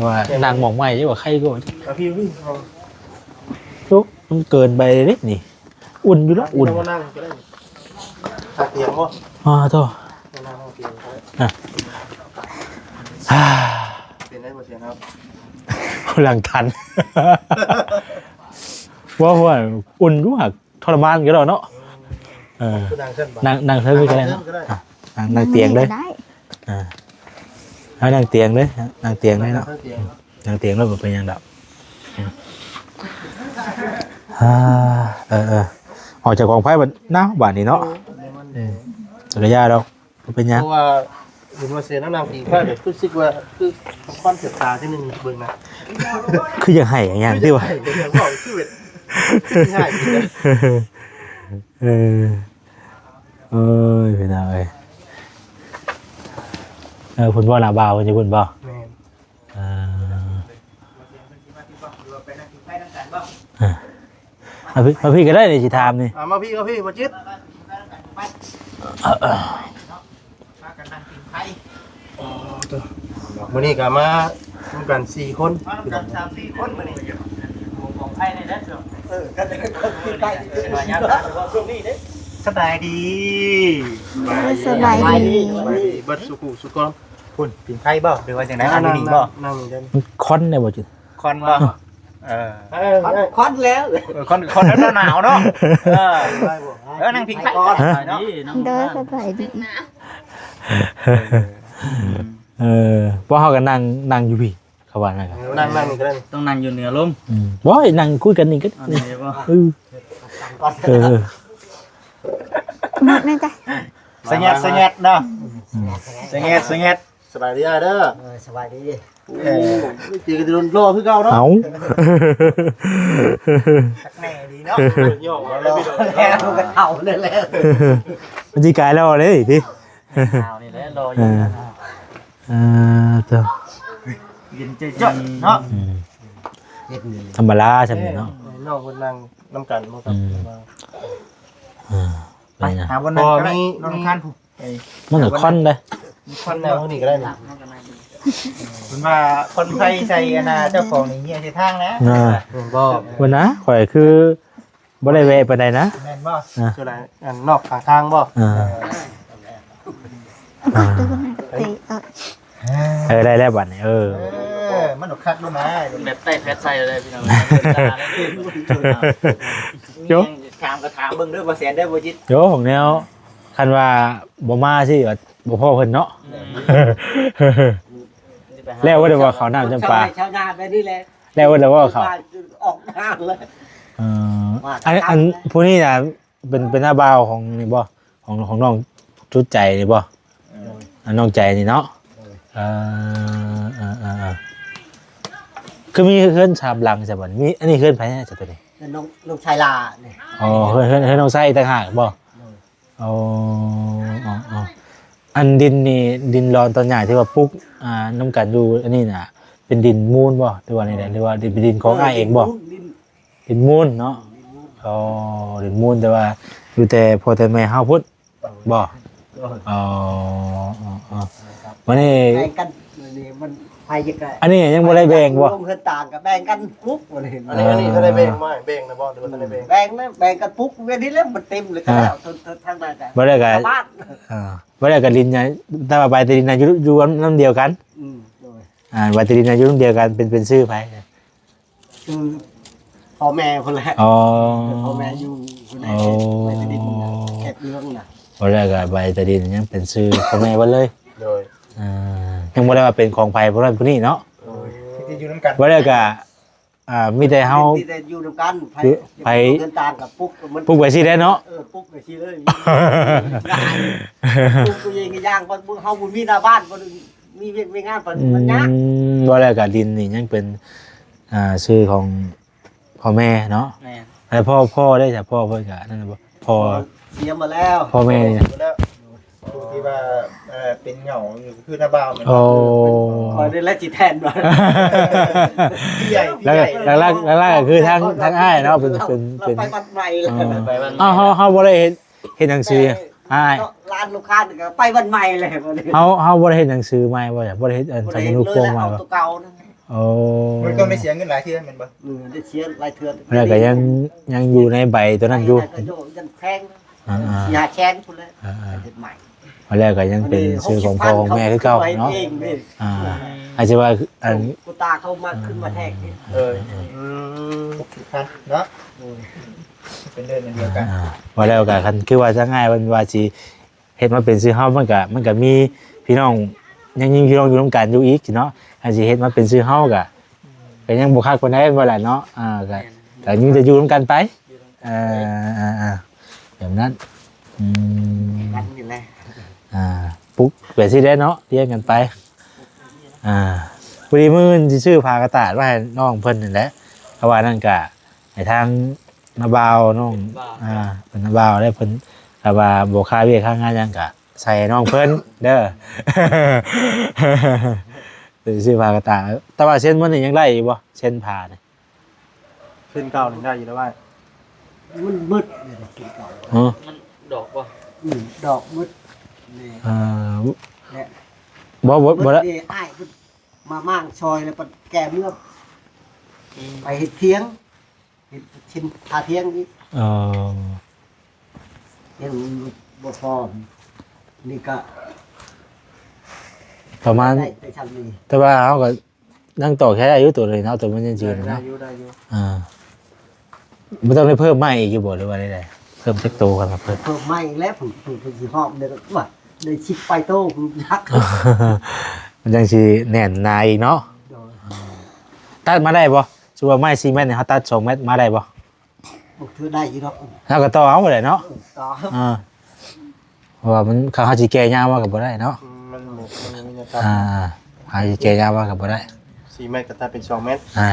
ວ່ານັ່ງໝ່ອງໃໝ່ຢູ່ວ່າໄຄກວ່າ ເອົາພີ່ ພີ່ ເອົາ ໂອ້ ມັນເກີນໄປເດ້ນີ້ ອຸ່ນຢູ່ເນາະ ອຸ່ນ ນັ່ງກໍໄດ້ ທາງຕຽງບໍ່ ອ້າໂທ້ ມານັ່ງທາງຕຽງກໍໄດ້ ອ່ະ ເປັນໄດ້ບໍ່ສຽງເຮົາ ຫຼັງທັນ ວ່າ ວ່າອຸ່ນຢູ່ຫາກ ທໍລະມານກໍໄດ້ເນາະ ເອີ ນັ່ງເທິງ ນັ່ງ ນັ່ງເທິງນີ້ກໍໄດ້ເນາະ ນັ່ງເທິງກໍໄດ້ ອ່ະ ນັ່ງ ນັ່ງຕຽງເລີຍ ອ່າ ເອົານັ່ງຕຽງເລີຍ ນັ່ງຕຽງເລີຍເນາະ ນັ່ງຕຽງເນາະ ບໍ່ເປັນຫຍັງດອກ ອ່າ ເອີໆ ອອກຈາກກອງໄຟບັດໜາວບາດນີ້ເນາະ ເອີ ອືມ ຈັກກະຢາດອກ ບໍ່ເປັນຫຍັງ ເພາະວ່າເຫັນວ່າເສຍນ້ຳໜັກອີກ ຂ້ອຍແບບຮູ້ສຶກວ່າຄືຄວາມເຈັບຕາຈັ່ງໜຶ່ງເບິ່ງນະ ຄືຢາກໄຫ້ຫຍັງຕິວ່າ ຄືແບບຄືຊິໄຫ້ ເອີ ໂອ້ຍ ພີ່ນ້ອງເອີຍ ເອີ ພຸ້ນບໍ່ ໜ້າບ່າວເພິ່ນຢູ່ພຸ້ນບໍ່? ແມ່ນ ອ່າ ອ່າ ມາພີ້ ມາພີ້ກໍໄດ້ນີ້ ຊິຖາມນີ້ ອ່າ ມາພີ້ ມາພີ້ ບໍ່ຈິດ ພາກັນນັ່ງກິນໄພ ອໍ ໂທ້ ມື້ນີ້ກໍມານຳກັນສີ່ຄົນ ມານຳກັນສາມສີ່ຄົນມື້ນີ້ ຂອງໄພນີ້ແຫຼະ ເອີ ກໍໄດ້ກິນໄພ ເອີ ຊ່ວງນີ້ເດ້ ສະບາຍດີ ໂດຍ ສະບາຍດີ ສະບາຍດີເບິດສູ່ຜູ້ສູ່ຄົນ ພຸ້ນ ຜິງໄຟບໍ່ ຫຼືວ່າຈັ່ງໃດ ອັນນີ້ບໍ່ ນັ່ງຢູ່ນີ້ ຄວັນໄດ້ບໍ່ຈິ ຄວັນບໍ່ ເອີ ເອີ ຄວັນ ຄວັນແລ້ວ ເອີ ຄວັນ ຄວັນແລ້ວໜາວເນາະ ເອີ ເອີ ນັ່ງຜິງໄຟກ່ອນເນາະ ໂດຍ ສະບາຍດີ ເອີ ເອີ ພວກເຮົາກໍນັ່ງ ນັ່ງຢູ່ພີ້ ເຂົາວ່ານັ້ນກໍ ເອີ ນັ່ງ ນັ່ງນີ້ກໍໄດ້ ຕ້ອງນັ່ງຢູ່ເໜືອລົມ ອືມ ບໍ່ ນັ່ງຄຸຍກັນນີ້ກໍ ອັນນີ້ບໍ່ ເອີ ເອີ ມັກແນ່ຈ້ະ ສະແຫງດ ສະແຫງດເນາະ ອືມ ສະແຫງດ ສະແຫງດ ສະບາຍດີອ້າຍເດີ ເອີ ສະບາຍດີ ໂອ້ ເຈີກັນດົນ ຫຼໍ່ຄືເກົ່າເນາະ ເອົ້າ ຄັກແນ່ດີເນາະ ເອີ ຫຍອກເອົາແລ້ວ ເຖົ້າແລ້ວ ມັນຊິກາຍແລ້ວເດ້ຕິ ເຖົ້ານີ້ແຫຼະ ຫຼໍ່ຢູ່ ເອີ ເອີ ເຈົ້າ ເຢັນເຈີຍເນາະ ອືມ ທຳມະດາຊ່ຳນີ້ເນາະ ເອີ ນ້ອງເພິ່ນນັ່ງນຳກັນບໍ່ຄັບ ອືມ ເອີ ໄປຫາບ່ອນນັ່ງກໍໄດ້ ມີ ນ້ອງຄັນ ເອີ ມັນກໍຄວັນເດ້ ຄວັນແນວນີ້ກໍໄດ້ນີ້ ເພິ່ນວ່າຄວັນໄຟໃສ່ອັນນ່າເຈົ້າຂອງນີ້ເຫຍໃສ່ທາງແລ້ວ ນະ ແມ່ນບໍ່ ເພິ່ນນະ ຂ້ອຍຄືບໍ່ໄດ້ແວະປານໃດນະ ແມ່ນບໍ່ ນະ ສ່ວນຫຼາຍອັນນອກຂ້າງທາງບໍ່ ເອີ ເອີ ເອີ ໄດ້ແລ້ວບັດນີ້ ເອີ ເອີ ມັນຄັກໂດນນະ ແບບໃຕ້ແຟດໃສ່ເລີຍພີ່ນ້ອງ ໂຢ ຖາມກໍຖາມເບິ່ງເດີ ບໍ່ແສນເດີ ບໍ່ຈິດ ໂຢ ຂອງແນວ ຄັນວ່າບໍ່ມາຊິວ່າບໍ່ພໍ້ເພິ່ນເນາະ ອືມ ແລ້ວວ່າແຕ່ວ່າເຂົ້ານ້ຳຈຳປາ ຊາວໄຮ່ຊາວນາແບບນີ້ແຫຼະ ແລ້ວວ່າແຕ່ວ່າເຂົ້າ ອອກນາເລີຍ ເອີ ອັນ ອັນຜູ້ນີ້ນະ ເປັນ ເປັນນ້າບ່າວຂອງນີ້ບໍ່ ຂອງ ຂອງນ້ອງຈຸດໃຈນີ້ບໍ່ ເອີ ອັນນ້ອງໃຈນີ້ເນາະ ເອີ ເອີ ເອີ ເອີ ຄືມີເຮືອນສາມຫຼັງຊະບັດນີ້ ອັນນີ້ເຮືອນໃຜຊະໂຕນີ້ ເຮືອນນ້ອງ ນ້ອງຊາຍຫຼ້ານີ້ ອໍ ເຮືອນ ເຮືອນ ເຮືອນນ້ອງຊາຍອີກຕ່າງຫາກບໍ່ ໂດຍ ອໍ ອໍ ອໍ ອັນດິນນີ້ ດິນລອນຕອນຫຍ້າທີ່ວ່າປຸກ ອ່າ ນຳກັນຢູ່ອັນນີ້ນະ ເປັນດິນມູນບໍ່ ຫຼືວ່າແນວໃດ ຫຼືວ່າເປັນດິນຂອງອ້າຍເອງບໍ່ ເອີ ດິນມູນ ດິນ ດິນມູນເນາະ ດິນມູນ ອໍ ດິນມູນ ແຕ່ວ່າຢູ່ແຕ່ພໍ່ແຕ່ແມ່ເຮົາພຸ້ນ ບໍ່ ໂດຍ ອໍ ອໍ ອໍ ບາດນີ້ ແບ່ງກັນ ບາດນີ້ມັນໃຜຈະກະ ອັນນີ້ຍັງບໍ່ໄດ້ແບ່ງບໍ່ ລົງເຮືອນຕ່າງກໍແບ່ງກັນປຸກ ບາດນີ້ ອັນນີ້ ອັນນີ້ ເອີ ຖ້າໄດ້ແບ່ງມາ ແບ່ງນະບໍ່ ຫຼືວ່າບໍ່ທັນໄດ້ແບ່ງ ແບ່ງນະ ແບ່ງກັນປຸກ ເວລານີ້ແຫຼະມັນເຕັມເລີຍ ອ່າ ກໍແລ້ວ ທາງນັ້ນກໍ ບໍ່ໄດ້ກໍ ອ່າ ບໍ່ໄດ້ກໍດິນໃຫຍ່ ແຕ່ວ່າໃບຕາດິນນະຢູ່ ຢູ່ນຳດຽວກັນ ອືມ ໂດຍ ອ່າ ໃບຕາດິນນະຢູ່ນຳດຽວກັນ ເປັນ ເປັນຊື່ໃຜ ຊື່ ອໍ ພໍ່ແມ່ພຸ້ນແຫຼະ. ອໍ ພໍ່ແມ່ຢູ່ພຸ້ນແຫຼະ. ອໍ ເຂດ ເຂດເມືອງນະ. ບໍ່ແລ້ວກໍໃບຕາດິນຍັງເປັນຊື່ພໍ່ແມ່ເບິດເລີຍ. ໂດຍ ອ່າ ຍັງບໍ່ໄດ້ວ່າເປັນຂອງໃຜຜູ້ນັ້ນຜູ້ນີ້ເນາະ. ໂດຍ ທີ່ຢູ່ນຳກັນ. ບໍ່ແລ້ວກໍ ອ່າ ມີແຕ່ເຮົາ ມີແຕ່ຢູ່ນຳກັນ. ໃຜ ໃຜ ເດີນທາງກໍປຸກມັນ ປຸກໄປຊີ້ແຫຼະເນາະ. ເອີ ປຸກໄປຊີ້ເລີຍ. ປຸກຕົວເອງກໍຍ່າງໄປ. ເຮົາບໍ່ມີໜ້າບ້ານ ບໍ່ມີວຽກມີງານ ມັນຍາກ. ອືມ ບໍ່ແລ້ວກໍດິນນີ້ຍັງເປັນ ອ່າ ຊື່ຂອງ ພໍ່ແມ່ເນາະ. ແມ່ນ. ແລ້ວພໍ່ ພໍ່ໄດ້ຊະ ພໍ່ເພິ່ນກະນັ້ນບໍ່? ພໍ່ເສຍມາແລ້ວ. ພໍ່ແມ່ນີ້ ຜູ້ທີ່ວ່າ ເອີ ເປັນເຫງົາຢູ່ຄືນ້າບ່າວແມ່ນ. ໂອ້ ຂ້ອຍນີ້ແຫຼະຊິແທນວ່າ ໃຫຍ່ ແລ້ວ ແລ້ວ ແລ້ວ ແລ້ວກໍຄືທາງ ທາງອ້າຍເນາະ ເປັນ ເປັນ ເປັນ ໄປວັດໃໝ່ແລ້ວ. ອໍ ໄປວັດໃໝ່. ເຮົາ ເຮົາ ເຮົາບໍ່ໄດ້ເຮັດ ເຮັດໜັງສື ແຕ່ ອ້າຍ ເນາະ ຮ້ານລູກຄ້ານີ້ກໍໄປວັດໃໝ່ແລ້ວ. ເຮົາ ເຮົາບໍ່ໄດ້ເຮັດໜັງສືໃໝ່ບໍ່? ບໍ່ໄດ້ເຮັດອັນ ບໍ່ໄດ້ເຮັດເລີຍແຫຼະ ສຳມະນຸພວງໃໝ່ ເອົາ ບໍ່? ຕົວເກົ່ານັ້ນ. ໂອ້ ມັນຕ້ອງໄດ້ເສຍເງິນຫຼາຍເທື່ອແມ່ນບໍ່? ເອີ ໄດ້ເສຍຫຼາຍເທື່ອ. ແລ້ວກໍຍັງ ຍັງຢູ່ໃນໃບຕົວນັ້ນຢູ່. ໃບນັ້ນກໍຍັງແພງ. ອ່າໆ ສີ່ຫ້າແສນພຸ້ນແຫຼະ. ອ່າໆ ເຮັດໃໝ່. ແລ້ວກໍຍັງເປັນຊື່ຂອງພໍ່ຂອງແມ່ຄືເກົ່າເນາະ. ເອງເດ້. ອ່າ ອືມ ອາດຈະວ່າອັນ ຄູຕາເຂົາມາຂຶ້ນມາແທກນີ້. ເອີ ອືມ ຫົກສິບພັນເນາະ. ໂດຍ ເປັນເດືອນດຽວກັນ. ອ່າ ວ່າແລ້ວກໍຄັນຄືວ່າຈະງ່າຍ ເພິ່ນວ່າຊິ ເຮັດມາເປັນຊື່ເຮົາ ມັນກະ ມັນກະມີພີ່ນ້ອງ ຍັງມີພີ່ນ້ອງຢູ່ນຳກັນຢູ່ອີກເນາະ. ຄັນຊິເຮັດມາເປັນຊື່ເຮົາກະ ກະຍັງບໍ່ຄັກປານໃດ ແມ່ນບໍ່ລະເນາະ. ອ່າ ກະ ກະຍັງຈະຢູ່ນຳກັນໄປ. ເອີ ອ່າໆ ແບບນັ້ນ. ອືມ ກັນນີ້ແຫຼະ. ອ່າ ປຸກແບບຊີ້ແຫຼະເນາະ ລຽນກັນໄປ. ອ່າ ພໍດີມື້ອື່ນຊິຊື້ຜ້າກະຕາດມາໃຫ້ນ້ອງເພິ່ນນີ້ແຫຼະ. ເພາະວ່ານັ້ນກະ ໃຫ້ທາງນ້າບ່າວນ້ອງ ເປັນບ່າວ ອ່າ ເປັນນ້າບ່າວແລ້ວ ເພິ່ນຖ້າວ່າບໍ່ຄາວຽກຄາງານຫຍັງກະໃສ່ໃຫ້ນ້ອງເພິ່ນເດີ. ໄປຊື້ຜ້າກະຕ່າງ ແຕ່ວ່າເຊັ່ນມື້ນີ້ຍັງໄດ້ຢູ່ບໍ່ ເຊັ່ນຜ້ານີ້? ເຊັ່ນເກົ່ານີ້ໄດ້ຢູ່ແລ້ວອ້າຍ. ມັນເບິດເລີຍເຊັ່ນເກົ່າ. ຮະ? ມັນດອກບໍ່? ອືມ ດອກເບິດ. ເອີ ແລະ ບໍ່ ບໍ່ ບໍ່ໄດ້ ເບິດເດ ອ້າຍເພິ່ນມາມ້າງຊອຍແລ້ວ ປະແກ່ເມືອ ອືມ ໄປເຮັດທຽງ ເຮັດຊິນທາທຽງອີກ. ເອີ ຍັງບໍ່ພໍ ນີ້ກະປະມານ ໄດ້ແຕ່ຊ່ຳນີ້ ແຕ່ວ່າເຮົາກະຍັງຕໍ່ແຄ່ໄດ້ຢູ່ໂຕນີ້ເນາະ ໂຕມັນຍັງຈື່ນະ. ໄດ້ຢູ່ ໄດ້ຢູ່. ອ່າ ບໍ່ຕ້ອງໄດ້ເພີ່ມໄມ້ອີກຢູ່ບໍ່ ຫຼືວ່າໃດໆ? ເພີ່ມຈັກໂຕກັນມາເພີ່ມ? ເພີ່ມໄມ້ອີກແລ້ວ ເພິ່ນ ເພິ່ນ ເພິ່ນຊິຮອບເດ້ວ່າ ໄດ້ສິບປາຍໂຕ ມັນຍັງຊິແໜ້ນໜາອີກເນາະ. ໂດຍ ຕັດມາໄດ້ບໍ່? ສົມມຸດວ່າໄມ້ສີ່ແມັດນີ້ ເຮົາຕັດສອງແມັດມາໄດ້ບໍ່? ບາງເທື່ອໄດ້ຢູ່ດອກ ເຮົາກໍຕໍ່ເອົາແຫຼະເນາະ. ເອີ ຕໍ່ ອ່າ ເພາະວ່າມັນ ຄັນເຮົາຊິແກ່ຍາວມາກໍບໍ່ໄດ້ເນາະ. ອືມ ມັນ ມັນມີແນວຕັດ. ອ່າ ເຮົາຊິແກ່ຍາວມາກໍບໍ່ໄດ້. ສີ່ແມັດກໍຕັດເປັນສອງແມັດ. ອ່າ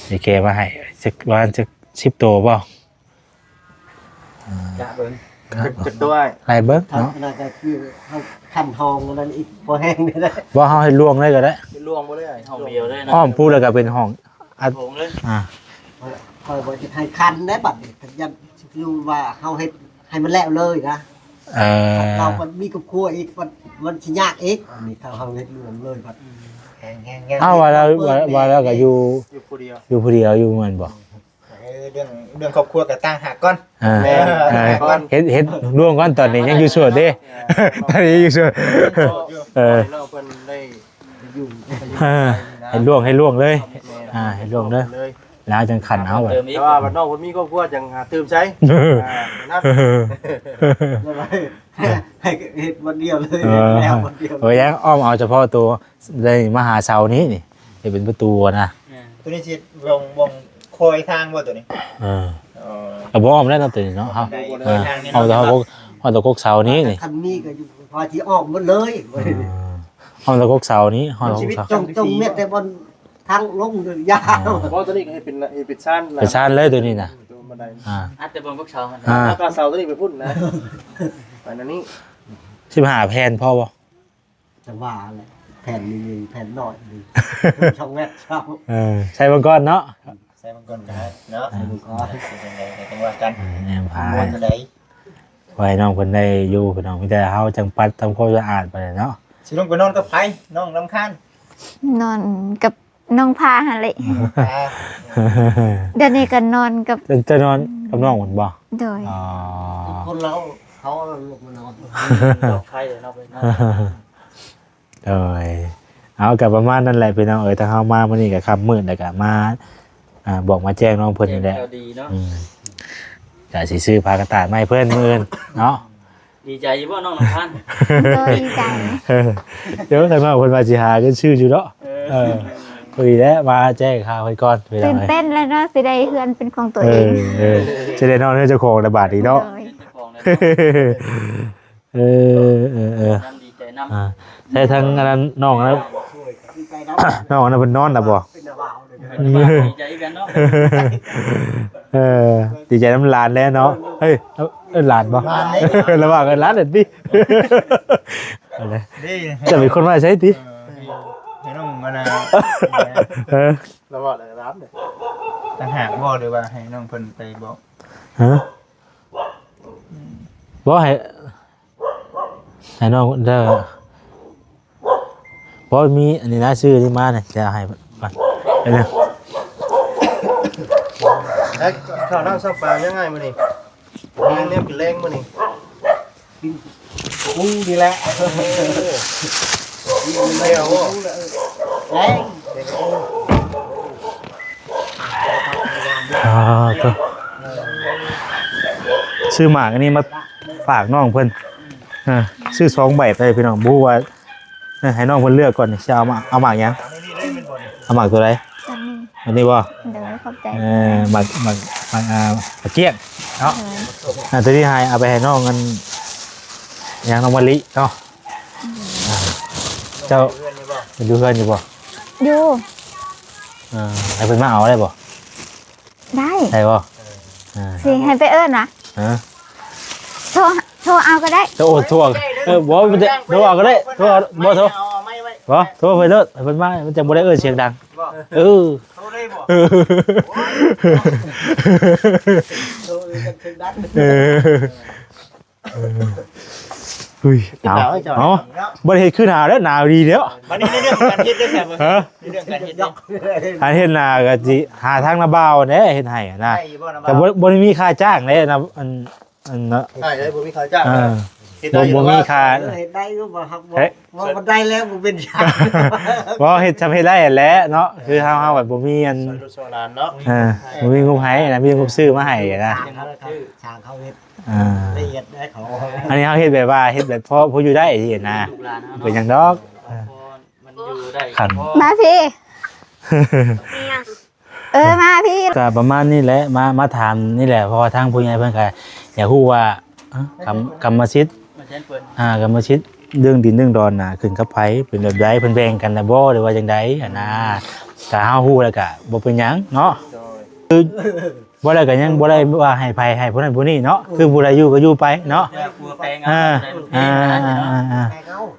ຊິແກ່ມາໃຫ້ຈັກ ປະມານຈັກສິບໂຕບໍ່? ອ່າ ກະເບິ່ງ ຈັກ ຈັກໂຕອ້າຍ? ໄລ່ເບິ່ງເນາະ. ອັນນັ້ນກໍຄືຂັ້ນທອງ ອັນນັ້ນອີກບໍ່ແຮງເດ້. ບໍ່ ເຮົາເຮັດລວງເລີຍກໍໄດ້. ເຮັດລວງບໍ່ໄດ້ ຫ້ອງດຽວເລີຍນະ. ອ້ອມປູແລ້ວກໍເປັນຫ້ອງ ອັດ ໂຖງເລີຍ. ອ່າ ຂ້ອຍບໍ່ເຮັດໃຫ້ຄັນໄດ້ບັດນີ້ ຄັນຢ້ານຊິຢູ່ວ່າເຮົາເຮັດໃຫ້ມັນແລ້ວເລີຍນະ. ເອີ ເຮົາມັນມີຄອບຄົວອີກ ມັນ ມັນຊິຍາກອີກ. ອັນນີ້ຖ້າເຮົາເຮັດລວມເລີຍບັດ ອືມ ແຮງໆ. ເອົາ ວ່າແລ້ວ ວ່າ ວ່າແລ້ວກໍຢູ່ ຢູ່ຜູ້ດຽວ ຢູ່ຜູ້ດຽວຢູ່ແມ່ນບໍ່? ເອີ ເລື່ອງ ເລື່ອງຄອບຄົວກໍຕ່າງຫາກກ່ອນ. ເອີ ແມ່ນ ເອີ ເຮັດ ເຮັດລວມກ່ອນ ຕອນນີ້ຍັງຢູ່ໂສດເດ້. ເອີ ຕອນນີ້ຢູ່ໂສດ. ເອີ ນ້ອງເພິ່ນໄດ້ ເອີ ໃຫ້ລ່ວງ ໃຫ້ລ່ວງເລີຍ. ແມ່ນ ອ່າ ໃຫ້ລ່ວງເລີຍ ແລ້ວຈັ່ງຂັນເອົາ. ແຕ່ວ່າບັດນ້ອງເພິ່ນມີຄອບຄົວຈັ່ງຫາຕື່ມໃຊ້. ອ່າ ນັ້ນ ໃຫ້ເຮັດວັນດຽວເລີຍ. ເອີ ແລ້ວວັນດຽວ ເອີ ຍັງອ້ອມເອົາສະເພາະໂຕໄດ້ມາຫາເສົານີ້ນີ້ ເຮັດເປັນປະຕູນະ. ແມ່ນ ໂຕນີ້ຊິວອງ ວອງຄອຍທາງບໍ່ໂຕນີ້? ເອີ ເອີ ກໍບໍ່ອ້ອມແລ້ວເນາະໂຕນີ້ເນາະ. ເຮົາ ເອີ ເຮົາ ເຮົາ ເຮົາ ເຮົາຕະກົກເສົານີ້ນີ້ ຄັນມີກໍຢູ່ ພາທີ່ອອກໝົດເລີຍ. ເອີ ຮອດຕະກົກເສົານີ້ ຮອດຕະກົກເສົາ ຕ້ອງ ຕ້ອງແມ່ນແຕ່ບ່ອນທາງລົງເດີ ຢ່າ. ອ່າ ບໍ່ ຕົວນີ້ກໍເຮັດເປັນ ເຮັດເປັນຊານ ເປັນຊານເລີຍຕົວນີ້ນະ. ອ່າ ອັດແຕ່ບ່ອນກົກເສົາຫັ້ນ ອ່າ ແລ້ວກໍເສົາຕົວນີ້ໄປພຸ້ນນະ. ປານນີ້ ສິບຫ້າແຜ່ນພໍບໍ່? ຈັ່ງວ່າແຫຼະ ແຜ່ນໜຶ່ງ ແຜ່ນໜ້ອຍໜຶ່ງ ສອງແມັດ. ເອີ ໃສ່ເບິ່ງກ່ອນເນາະ. ໃສ່ມັນກ່ອນກໍໄດ້ເນາະ ໃສ່ມັນກ່ອນ ເປັນຈັ່ງໃດກໍຈັ່ງວ່າກັນ. ເອີ ແນມພາ ມ່ວນເທົ່າໃດ ໄວ້ນ້ອງເພິ່ນໄດ້ຢູ່ ພີ່ນ້ອງ ມີແຕ່ເຮົາຈັ່ງປັດທຳຄວາມສະອາດໄປເນາະ. ຊິລົງໄປນອນກັບໃຜ ນ້ອງລຳຄານ? ນອນກັບນ້ອງພາຫັ້ນແຫຼະ. ອ່າ ດຽວນີ້ກໍນອນກັບ ເຈົ້ານອນກັບນ້ອງພຸ້ນບໍ່? ໂດຍ. ອໍ ຄົນລາວເຂົາລົງມານອນ ດອກໄຂ່ເນາະ ໄປນອນ. ໂດຍ ເອົາ ກໍປະມານນັ້ນແຫຼະພີ່ນ້ອງເອີຍ ທາງເຮົາມາມື້ນີ້ກໍຄ່ຳມືດ ແລ້ວກໍມາ ອ່າ ບອກມາແຈ້ງນ້ອງເພິ່ນນີ້ແຫຼະ ແຈ້ງຂ່າວດີເນາະ ອືມ ກະຊິຊື້ຜ້າກັນຕາດມາໃຫ້ເພິ່ນມື້ອື່ນເນາະ. ດີໃຈຢູ່ບໍ່ນ້ອງນ້ຳຕານ? ໂດຍ ດີໃຈ. ເອີ ດຽວທາງນ້ອງເພິ່ນວ່າຊິຫາເງິນຊື້ຢູ່ເນາະ. ເອີ ເອີ ພໍດີແຫຼະ ມາແຈ້ງຂ່າວເພິ່ນກ່ອນ ພີ່ນ້ອງເອີຍ. ຕື່ນເຕັ້ນແລ້ວເນາະ ຊິໄດ້ເຮືອນເປັນຂອງຕົວເອງ. ເອີ ເອີ ຊິໄດ້ນອນເຮືອນເຈົ້າຂອງແລ້ວບາດນີ້ເນາະ. ໂດຍ ເອີ ເອີ ເອີ ນຳ ດີໃຈນຳ. ອ່າ ໃຊ້ທາງອັນນັ້ນ ນ້ອງອັນນັ້ນ ນ້ອງອັນນັ້ນເພິ່ນນອນແລ້ວບໍ່? ດີໃຈຄືກັນເນາະ. ເອີ ດີໃຈນຳຫຼານແຫຼະເນາະ. ເຮີ້ຍ ເອີ້ນຫຼານບໍ່? ລະຫວ່າງເອີ້ນຫຼານແຫຼະຕິ. ເອົາເລີຍ ເຈົ້າເປັນຄົນມາໃສຕິ? ເອີ ໃຫ້ນ້ອງມານະ ເອີ ລະຫວ່າງເອີ້ນຫຼານເດ້ ຕ່າງຫາກບໍ່ ຫຼືວ່າໃຫ້ນ້ອງເພິ່ນໄປບອກ? ຮະ ບໍ່ໃຫ້ ໃຫ້ນ້ອງເດີ ບໍ່ມີອັນນີ້ນະ ຊື້ອັນນີ້ມານີ້ ຈະເອົາໃຫ້ ໄປເລີຍ. ແລ້ວກິນເຂົ້ານ້ຳຊຳປາຍັງໄງມື້ນີ້? ຍັງແນວກິນແລງມື້ນີ້? ກິນ ໂອ້ ນີ້ແຫຼະ ແລງ ອ່າ ໂທ້ ຊື້ໝາກອັນນີ້ມາຝາກນ້ອງເພິ່ນ ອ່າ ຊື້ສອງໃບໄປພີ່ນ້ອງ ບໍ່ຮູ້ວ່າ ເອີ ໃຫ້ນ້ອງເພິ່ນເລືອກກ່ອນ ຊິເອົາໝາກ ເອົາໝາກຫຍັງ? ເອົາໝາກຕົວໃດ? ອັນນີ້ ອັນນີ້ບໍ່? ໂດຍ ຂອບໃຈ. ເອີ ໝາກ ໝາກ ໝາກ ອ່າ ໝາກກ້ຽງເນາະ. ໂດຍ ອ່າ ຕົວນີ້ໃຫ້ ເອົາໄປໃຫ້ນ້ອງ ອັນຫຍັງ ນ້ອງມະລິເນາະ. ອືມ ອ່າ ເຈົ້າ ເພິ່ນຢູ່ເຮືອນຢູ່ບໍ່? ຢູ່ ອ່າ ໃຫ້ເພິ່ນມາເອົາໄດ້ບໍ່? ໄດ້ ໄດ້ບໍ່? ເອີ ອ່າ ຊິໃຫ້ໄປເອີ້ນຫວາ? ຮະ ໂທ ໂທເອົາກໍໄດ້. ໂທ ໂທ ເອີ ບໍ່ ມັນຈະໂທເອົາກໍໄດ້ ໂທ ບໍ່ ໂທ ບໍ່ ໂທໄປໂລດ ໃຫ້ເພິ່ນມາ ມັນຈະບໍ່ໄດ້ເອີ້ນສຽງດັງ. ເອີ ໂທໄດ້ບໍ່? ເອີ ໂທເອີ້ນສຽງດັງ ເອີ. ເອີ ອຸ້ຍ ເອົາ ເອົາ ບໍ່ໄດ້ເຮັດຄືໜາວເດີ ໜາວດີເດີ. ບັດນີ້ໃນເລື່ອງການເຮັດເດ້ ຮະ ໃນເລື່ອງການເຮັດເດ້ ການເຮັດນາກໍຊິຫາທາງນາບ່າວແຫຼະເຮັດໃຫ້ນະ ໄດ້ຢູ່ບໍ່ນາບ່າວ? ກໍບໍ່ ບໍ່ໄດ້ມີຄ່າຈ້າງເດ້ນະ ອັນ ອັນເນາະ ໃຊ່ເດ້ ບໍ່ມີຄ່າຈ້າງ ເອີ ເຮັດໄດ້ ບໍ່ ບໍ່ມີຄ່າ ເຮັດໄດ້ຢູ່ບໍ່? ເຮັດ ບໍ່ ບໍ່ໄດ້ແລ້ວ ບໍ່ເປັນຫຍັງ ບໍ່ ເຮັດຊ່ຳເຮັດໄດ້ຫັ້ນແຫຼະເນາະ ຄືເຮົາ ເຮົາແບບບໍ່ມີອັນ ຊ່ອຍລູກຊ່ອຍຫຼານເນາະ ເອີ ບໍ່ມີງົບໃຫ້ນະ ມີງົບຊື້ມາໃຫ້ນະ ຊ່າງເຂົາເຮັດ ອ່າ ລະອຽດໄດ້ເຂົາ ອັນນີ້ເຮົາເຮັດແບບວ່າ ເຮັດແບບພໍ ພໍຢູ່ໄດ້ຊີ້ນະ ລູກຫຼານເຮົາເນາະ ເປັນຫຍັງດອກ ມັນຢູ່ໄດ້ ຄັນ ພໍ ມາພີ້ ເອີ ມາພີ້ ກະປະມານນີ້ແຫຼະ ມາ ມາຖາມນີ້ແຫຼະ ເພາະວ່າທາງຜູ້ໃຫຍ່ເພິ່ນກະຢາກຮູ້ວ່າ ກຳ ກຳມະສິດ ອ່າ ກຳມະສິດເລື່ອງດິນເລື່ອງດອນນະ ຂຶ້ນກັບໃຜ ເປັນແບບໃດ ເພິ່ນແບ່ງກັນແລ້ວບໍ່ ຫຼືວ່າຈັ່ງໃດຫັ້ນນະ ຖ້າເຮົາຮູ້ແລ້ວກະບໍ່ເປັນຫຍັງເນາະ ໂດຍ ຄື ບໍ່ໄດ້ກໍຍັງບໍ່ໄດ້ວ່າໃຫ້ໃຜໃຫ້ຜູ້ນັ້ນຜູ້ນີ້ເນາະ ຄືຜູ້ໃດຢູ່ກໍຢູ່ໄປເນາະ ແຕ່ຜົວແປງເອົາ ອ່າ ຜູ້ໃດບໍ່ແປງ ອ່າ ອ່າ ອ່າ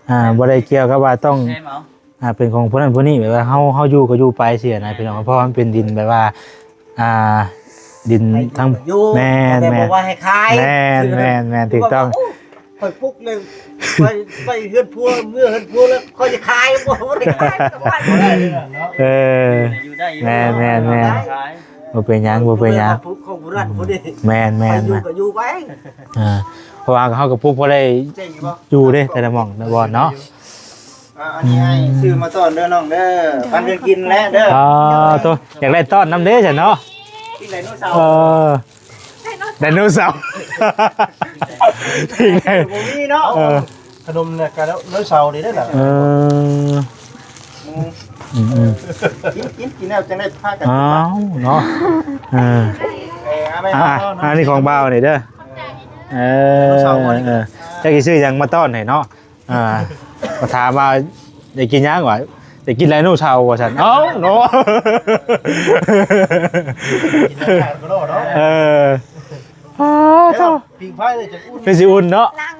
ອ່າ ບໍ່ໄດ້ກ່ຽວກັບວ່າຕ້ອງ ແຖມເອົາ ອ່າ ເປັນຂອງຜູ້ນັ້ນຜູ້ນີ້ ແບບວ່າເຮົາ ເຮົາຢູ່ກໍຢູ່ໄປຊີ້ນະ ພີ່ນ້ອງ ເພາະວ່າມັນເປັນດິນແບບວ່າ ອ່າ ດິນທາງ ໃຜຢູ່ກໍຢູ່ ແມ່ນ ແຕ່ບໍ່ວ່າໃຫ້ຂາຍ ແມ່ນ ແມ່ນ ແມ່ນ ຖືກຕ້ອງ ຂ້ອຍປຸກເລີຍ ໄປ ໄປເຮືອນຜົວ ເມືອເຮືອນຜົວແລ້ວຂ້ອຍຈະຂາຍ ບໍ່ ບໍ່ໄດ້ຂາຍ ບໍ່ໄດ້ເນາະ ເອີ ຢູ່ໄດ້ ຢູ່ໄດ້ ແມ່ນ ແມ່ນ ແມ່ນ ບໍ່ເປັນຫຍັງ ບໍ່ເປັນຫຍັງ ປຸກຂອງຜູ້ນັ້ນຜູ້ນີ້ ແມ່ນ ແມ່ນ ຢູ່ກໍຢູ່ໄປ ອ່າ ເພາະວ່າເຮົາກໍປຸກພໍໄດ້ຢູ່ເດ້ ແຕ່ລະໝ່ອງແຕ່ລະບ່ອນເນາະ ອ່າ ອັນນີ້ໃຫ້ຊື້ມາຕ້ອນເດີນ້ອງເດີ ປັນກັນກິນແຫຼະເດີ ອໍ ໂຕ ຢາກໄດ້ຕ້ອນນຳເດ້ຊັ້ນເນາະ ກິນໄດໂນເສົາ ເອີ ໄດໂນເສົາ ບໍ່ມີເນາະ ເອີ ຂະໜົມນີ້ກະໄດໂນເສົານີ້ເດ້ລະ ເອີ ອືມ ກິນ ກິນ ກິນແລ້ວຈັ່ງໄດ້ພາກັນ ອ້າວ ເນາະ ເອີ ເອີ ອ່າ ອັນນີ້ຂອງບ່າວນີ້ເດີ ເອີ ໄດໂນເສົາບໍ່ນີ້ ເອີ ຈັກຊິຊື້ຫຍັງມາຕ້ອນໃຫ້ເນາະ ອ່າ ມາຖາມວ່າຢາກກິນຫຍັງ ວ່າຢາກກິນໄດໂນເສົາວ່າຊັ້ນ ເອົ້າເນາະ ກິນໄດໂນເສົາເນາະ ເອີ ອໍ ໂທ້ ປີ້ງໄຟນີ້ຈະອຸ່ນ ຄືຊິອຸ່ນເນາະ ນັ່ງ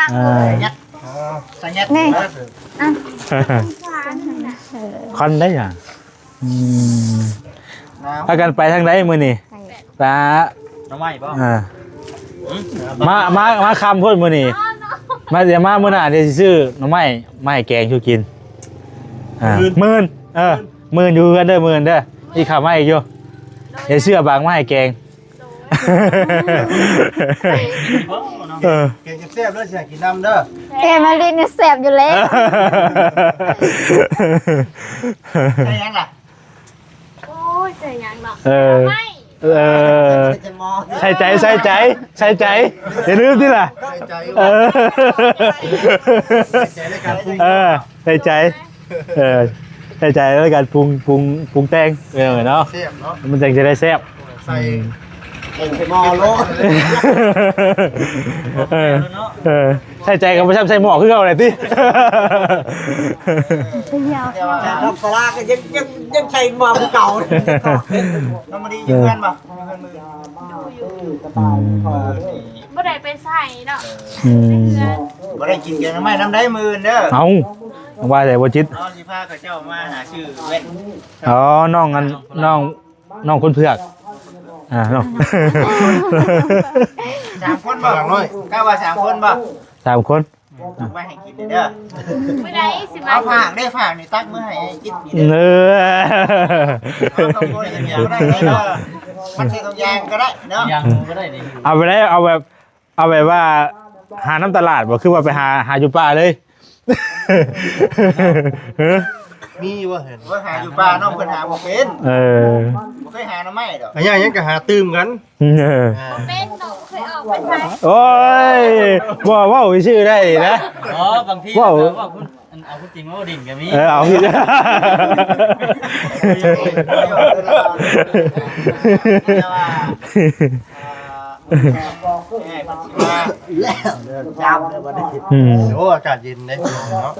ນັ່ງ ອ່າ ເລີຍ ອໍ ສະແຫງະ ນີ້ ອ່ະ ຄັນໄດ້ຫຍັງ ອືມ ພາກັນໄປທາງໃດມື້ນີ້? ໄປ ໜໍ່ໄມ້ບໍ່? ອ່າ ມາ ມາ ມາຄ່ຳໂພດມື້ນີ້ ມາ ດຽວມາມື້ໜ້າ ດຽວຊິຊື້ໜໍ່ໄມ້ມາໃຫ້ແກງສູ່ກິນ ອ່າ ໝື່ນ ໝື່ນ ເອີ ໝື່ນ ໝື່ນຢູ່ເຮືອນເດີ ໝື່ນເດີ ອີກຂ້າວມາອີກຢູ່ ດຽວຊື້ເອົາບາງມາໃຫ້ແກງ ເອີ ແກງແຊບໆເດີ ຊິໃຫ້ກິນນຳເດີ ແກງມະລິນີ້ແຊບຢູ່ແລ້ວ ເອີ ໄດ້ຫຍັງລະ? ໂອ້ຍ ໃສ່ຫຍັງເນາະ? ເອີ ເອີ ໃສ່ໃຈ ໃສ່ໃຈ ໃສ່ໃຈ ຢ່າລືມຕິລະ. ເອີ ເອີ ໃສ່ໃຈ ເອີ ໃສ່ໃຈໃນການປຸງ ປຸງ ປຸງແຕ່ງ ເອີ ເນາະ ແຊບເນາະ ມັນຈັ່ງຈະໄດ້ແຊບ. ໃສ່ ອືມ ໃສ່ໝໍ້ໂລດ. ເອີ ເອີ ໃສ່ໃຈກໍບໍ່ຊ້ຳໃສ່ໝໍ້ຄືເກົ່າແຫຼະຕິ. ດຽວ ແຕ່ວ່ານ້ຳປາຮ້າກໍຍັງ ຍັງ ຍັງໃສ່ໝໍ້ຄືເກົ່າ. ນ້ອງມະລີຢູ່ເຮືອນບໍ່? ຢູ່ເຮືອນມື້ອື່ນ. ອືມ ບໍ່ໄດ້ໄປໃສເນາະ. ອືມ ບໍ່ໄດ້ກິນແກງໜໍ່ໄມ້ນຳໃດມື້ອື່ນເດີ. ເອົ້າ ວ່າແຕ່ບໍ່ຈິດ ເຮົາຊິພາເຂົາເຈົ້າມາຫາຊື້ແວ່ນ. ອໍ ນ້ອງອັນ ນ້ອງ ນ້ອງຄົນເຜືອກ ອ່າ ນ້ອງ ສາມຄົນບໍ່? ນ້ອຍ ກ້າວ່າສາມຄົນບໍ່? ສາມຄົນ ອືມ ໄວ້ໃຫ້ກິນເດີ. ມື້ໃດຊິມາ? ເອົາ ຝາກເດ້ ຝາກນີ້ ຕັກມື້ໃຫ້ກິນນີ້ເດີ. ເອີ ເອົາສອງຄົນ ເອີ ມັນໃສ່ຖົງຢາງກໍໄດ້ເນາະ ຢາງກໍໄດ້ນີ້. ເອົາໄປໄດ້ ເອົາແບບ ເອົາແບບວ່າຫານຳຕະຫຼາດບໍ່? ຄືວ່າໄປຫາ ຫາຢູ່ປ່າເລີຍ. ມີບໍ່ເຫັນ? ວ່າຫາຢູ່ປ່າ ນ້ອງເພິ່ນຫາບໍ່ເປັນ. ເອີ ບໍ່ເຄີຍຫາໜໍ່ໄມ້ດອກ. ຫາຫຍັງກໍຫາຕື່ມກັນ. ເອີ ບໍ່ເປັນ ນ້ອງບໍ່ເຄີຍອອກໄປໃສ. ໂອ້ຍ ບໍ່ ເວົ້າຊື່ໄດ້ນະ. ອໍ ບາງທີເວົ້າ ເວົ້າ ອັນ ເອົາຄວາມຈິງມາເວົ້າຫຼິ້ນກໍມີ. ເອີ ເອົາຜິດ ແຕ່ວ່າ ອ່າ ແມ່ເພິ່ນຊິມາ ແລ້ວ ເລີ່ມຈາມແລ້ວບັດນີ້. ອືມ ໂອ້ ອາກາດເຢັນເດ້ເນາະ.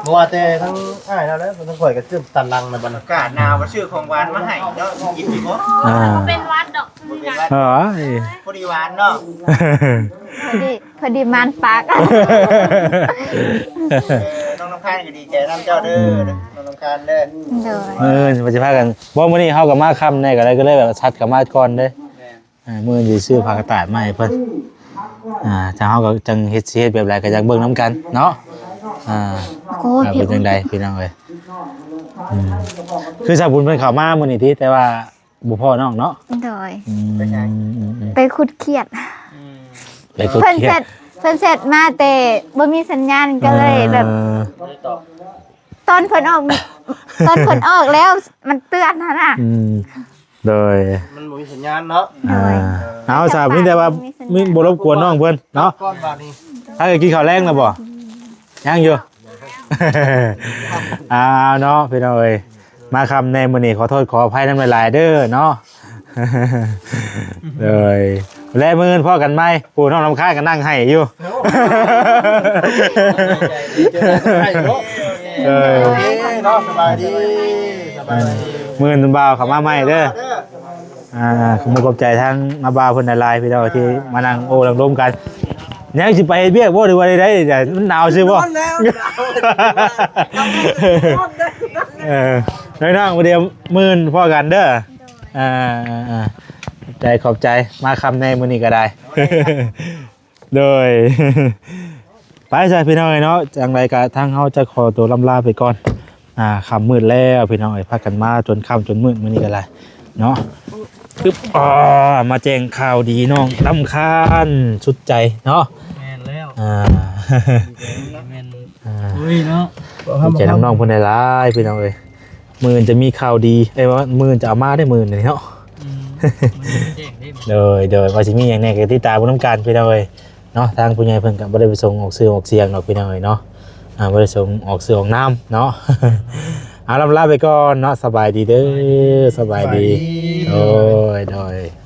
ບໍ່ວ່າແຕ່ທັງອ້າຍລາວແລ້ວ ທັງຂ້ອຍກໍເລີ່ມຕັນຫຼັງແລ້ວບັດນີ້. ອາກາດໜາວ ມາຊື້ຂອງຫວານມາໃຫ້ເນາະ ກິນຢູ່ບໍ່? ອ່າ ເປັນຫວັດດອກ. ບໍ່ເປັນຫວັດ ເອີຍ ພໍດີຫວານເນາະ. ພໍດີ ພໍດີໝານປາກ. ເອີ ນ້ອງນ້ຳຄ້າງກໍດີໃຈນຳເຈົ້າເດີ ອືມ ນ້ອງນ້ຳຄ້າງເດີ. ໂດຍ ເອີ ວ່າຊິພາກັນ ບໍ່ ມື້ນີ້ເຮົາກໍມາຄ່ຳແດ່ ກໍເລີຍ ກໍເລີຍແບບຊັດກັນມາກ່ອນເດ້. ແມ່ນ ອ່າ ມື້ອື່ນຊິຊື້ຜ້າກະຕ່າຍມາໃຫ້ເພິ່ນ. ອ່າ ທາງເຮົາກໍຈັ່ງເຮັດ ຊິເຮັດແບບໃດກໍຢາກເບິ່ງນຳກັນເນາະ. ອ່າ ໂອ້ ເປັນຈັ່ງໃດພີ່ນ້ອງເອີຍ? ອືມ ຄືສາວບຸນເພິ່ນເຂົ້າມາມື້ນີ້ຕິ ແຕ່ວ່າ ບໍ່ພໍ້ນ້ອງເນາະ. ໂດຍ ອືມ ໄປໃສ? ອືມໆໆ ໄປຂຸດຂຽດ. ອືມ ໄປຂຸດຂຽດ ເພິ່ນແຊັດ ເພິ່ນແຊັດມາແຕ່ບໍ່ມີສັນຍານ ກໍເລີຍແບບ ເອີ ຕອນເພິ່ນອອກ ຕອນເພິ່ນອອກແລ້ວມັນເຕືອນຫັ້ນນະ. ອືມ ໂດຍ ມັນບໍ່ມີສັນຍານເນາະ. ໂດຍ ອ່າ ເອົາຊະ ມີແຕ່ວ່າ ມີ ບໍ່ລົບກວນນ້ອງເພິ່ນເນາະ. ກ່ອນບາດນີ້ ພາກັນກິນເຂົ້າແລງແລ້ວບໍ່? ຍັງຢູ່. ອ້າວເນາະ ພີ່ນ້ອງເອີຍ ມາຄ່ຳແດ່ມື້ນີ້ ຂໍໂທດຂໍອະໄພນຳຫຼາຍໆເດີເນາະ. ໂດຍ ແລະມື້ອື່ນພໍ້ກັນໃໝ່. ຜູ້ນ້ອງນ້ຳຄ້າງກໍນັ່ງໄຫ້ຢູ່. ໂອ້ ເອີ ໂອເຄເນາະ ສະບາຍດີ ສະບາຍດີ. ມື້ອື່ນບ່າວເຂົ້າມາໃໝ່ເດີ. ອ່າ ຂອບຄຸນຂອບໃຈທາງນ້າບ່າວເພິ່ນຫຼາຍໆ ພີ່ນ້ອງ ທີ່ມານັ່ງໂອ້ນັ່ງລົມກັນ. ຍັງຊິໄປເຮັດວຽກບໍ່ ຫຼືວ່າໃດໆ? ມັນໜາວຊື່ບໍ່? ນອນແລ້ວ ເອີ ນ້ອງໆ ມື້ອື່ນພໍ້ກັນເດີ. ອ່າ ຂອບໃຈ ຂອບໃຈ ມາຄ່ຳແດ່ມື້ນີ້ກໍໄດ້. ໂດຍ ໄປຊະພີ່ນ້ອງເອີຍເນາະ, ຈັ່ງໃດກະທາງເຮົາຈະຂໍຕົວລ່ຳລາໄປກ່ອນ. ອ່າ ຄ່ຳມືດແລ້ວພີ່ນ້ອງເອີຍ, ພາກັນມາຈົນຄ່ຳຈົນມືດມື້ນີ້ກໍໄດ້ເນາະ. ປຶບ ອາ ມາແຈ້ງຂ່າວດີນ້ອງລຳຄານສຸດໃຈເນາະ. ແມ່ນແລ້ວ ອ່າ ແມ່ນ ອ່າ ໂອ້ຍເນາະ, ດີໃຈນຳນ້ອງເພິ່ນຫຼາຍໆ ພີ່ນ້ອງເອີຍ. ມື້ອື່ນຈະມີຂ່າວດີ ເອີຍ ວ່າມື້ອື່ນຈະເອົາມາໄດ້ມື້ນີ້ເນາະ. ອືມ ມື້ນີ້ແຈ້ງເດ້. ໂດຍ ໂດຍ ວ່າຊິມີຫຍັງແດ່ກໍຕິດຕາມເບິ່ງນຳກັນພີ່ນ້ອງເອີຍເນາະ. ທາງຜູ້ໃຫຍ່ເພິ່ນກໍບໍ່ໄດ້ປະສົງອອກຊື່ອອກສຽງດອກພີ່ນ້ອງເອີຍເນາະ, ອ່າ ບໍ່ໄດ້ປະສົງອອກຊື່ອອກນາມເນາະ. ເອົາ ລຳລາໄປກ່ອນເນາະ, ສະບາຍດີເດີ. ສະບາຍດີ ສະບາຍດີ ສະບາຍດີ. ໂດຍ ໂດຍ.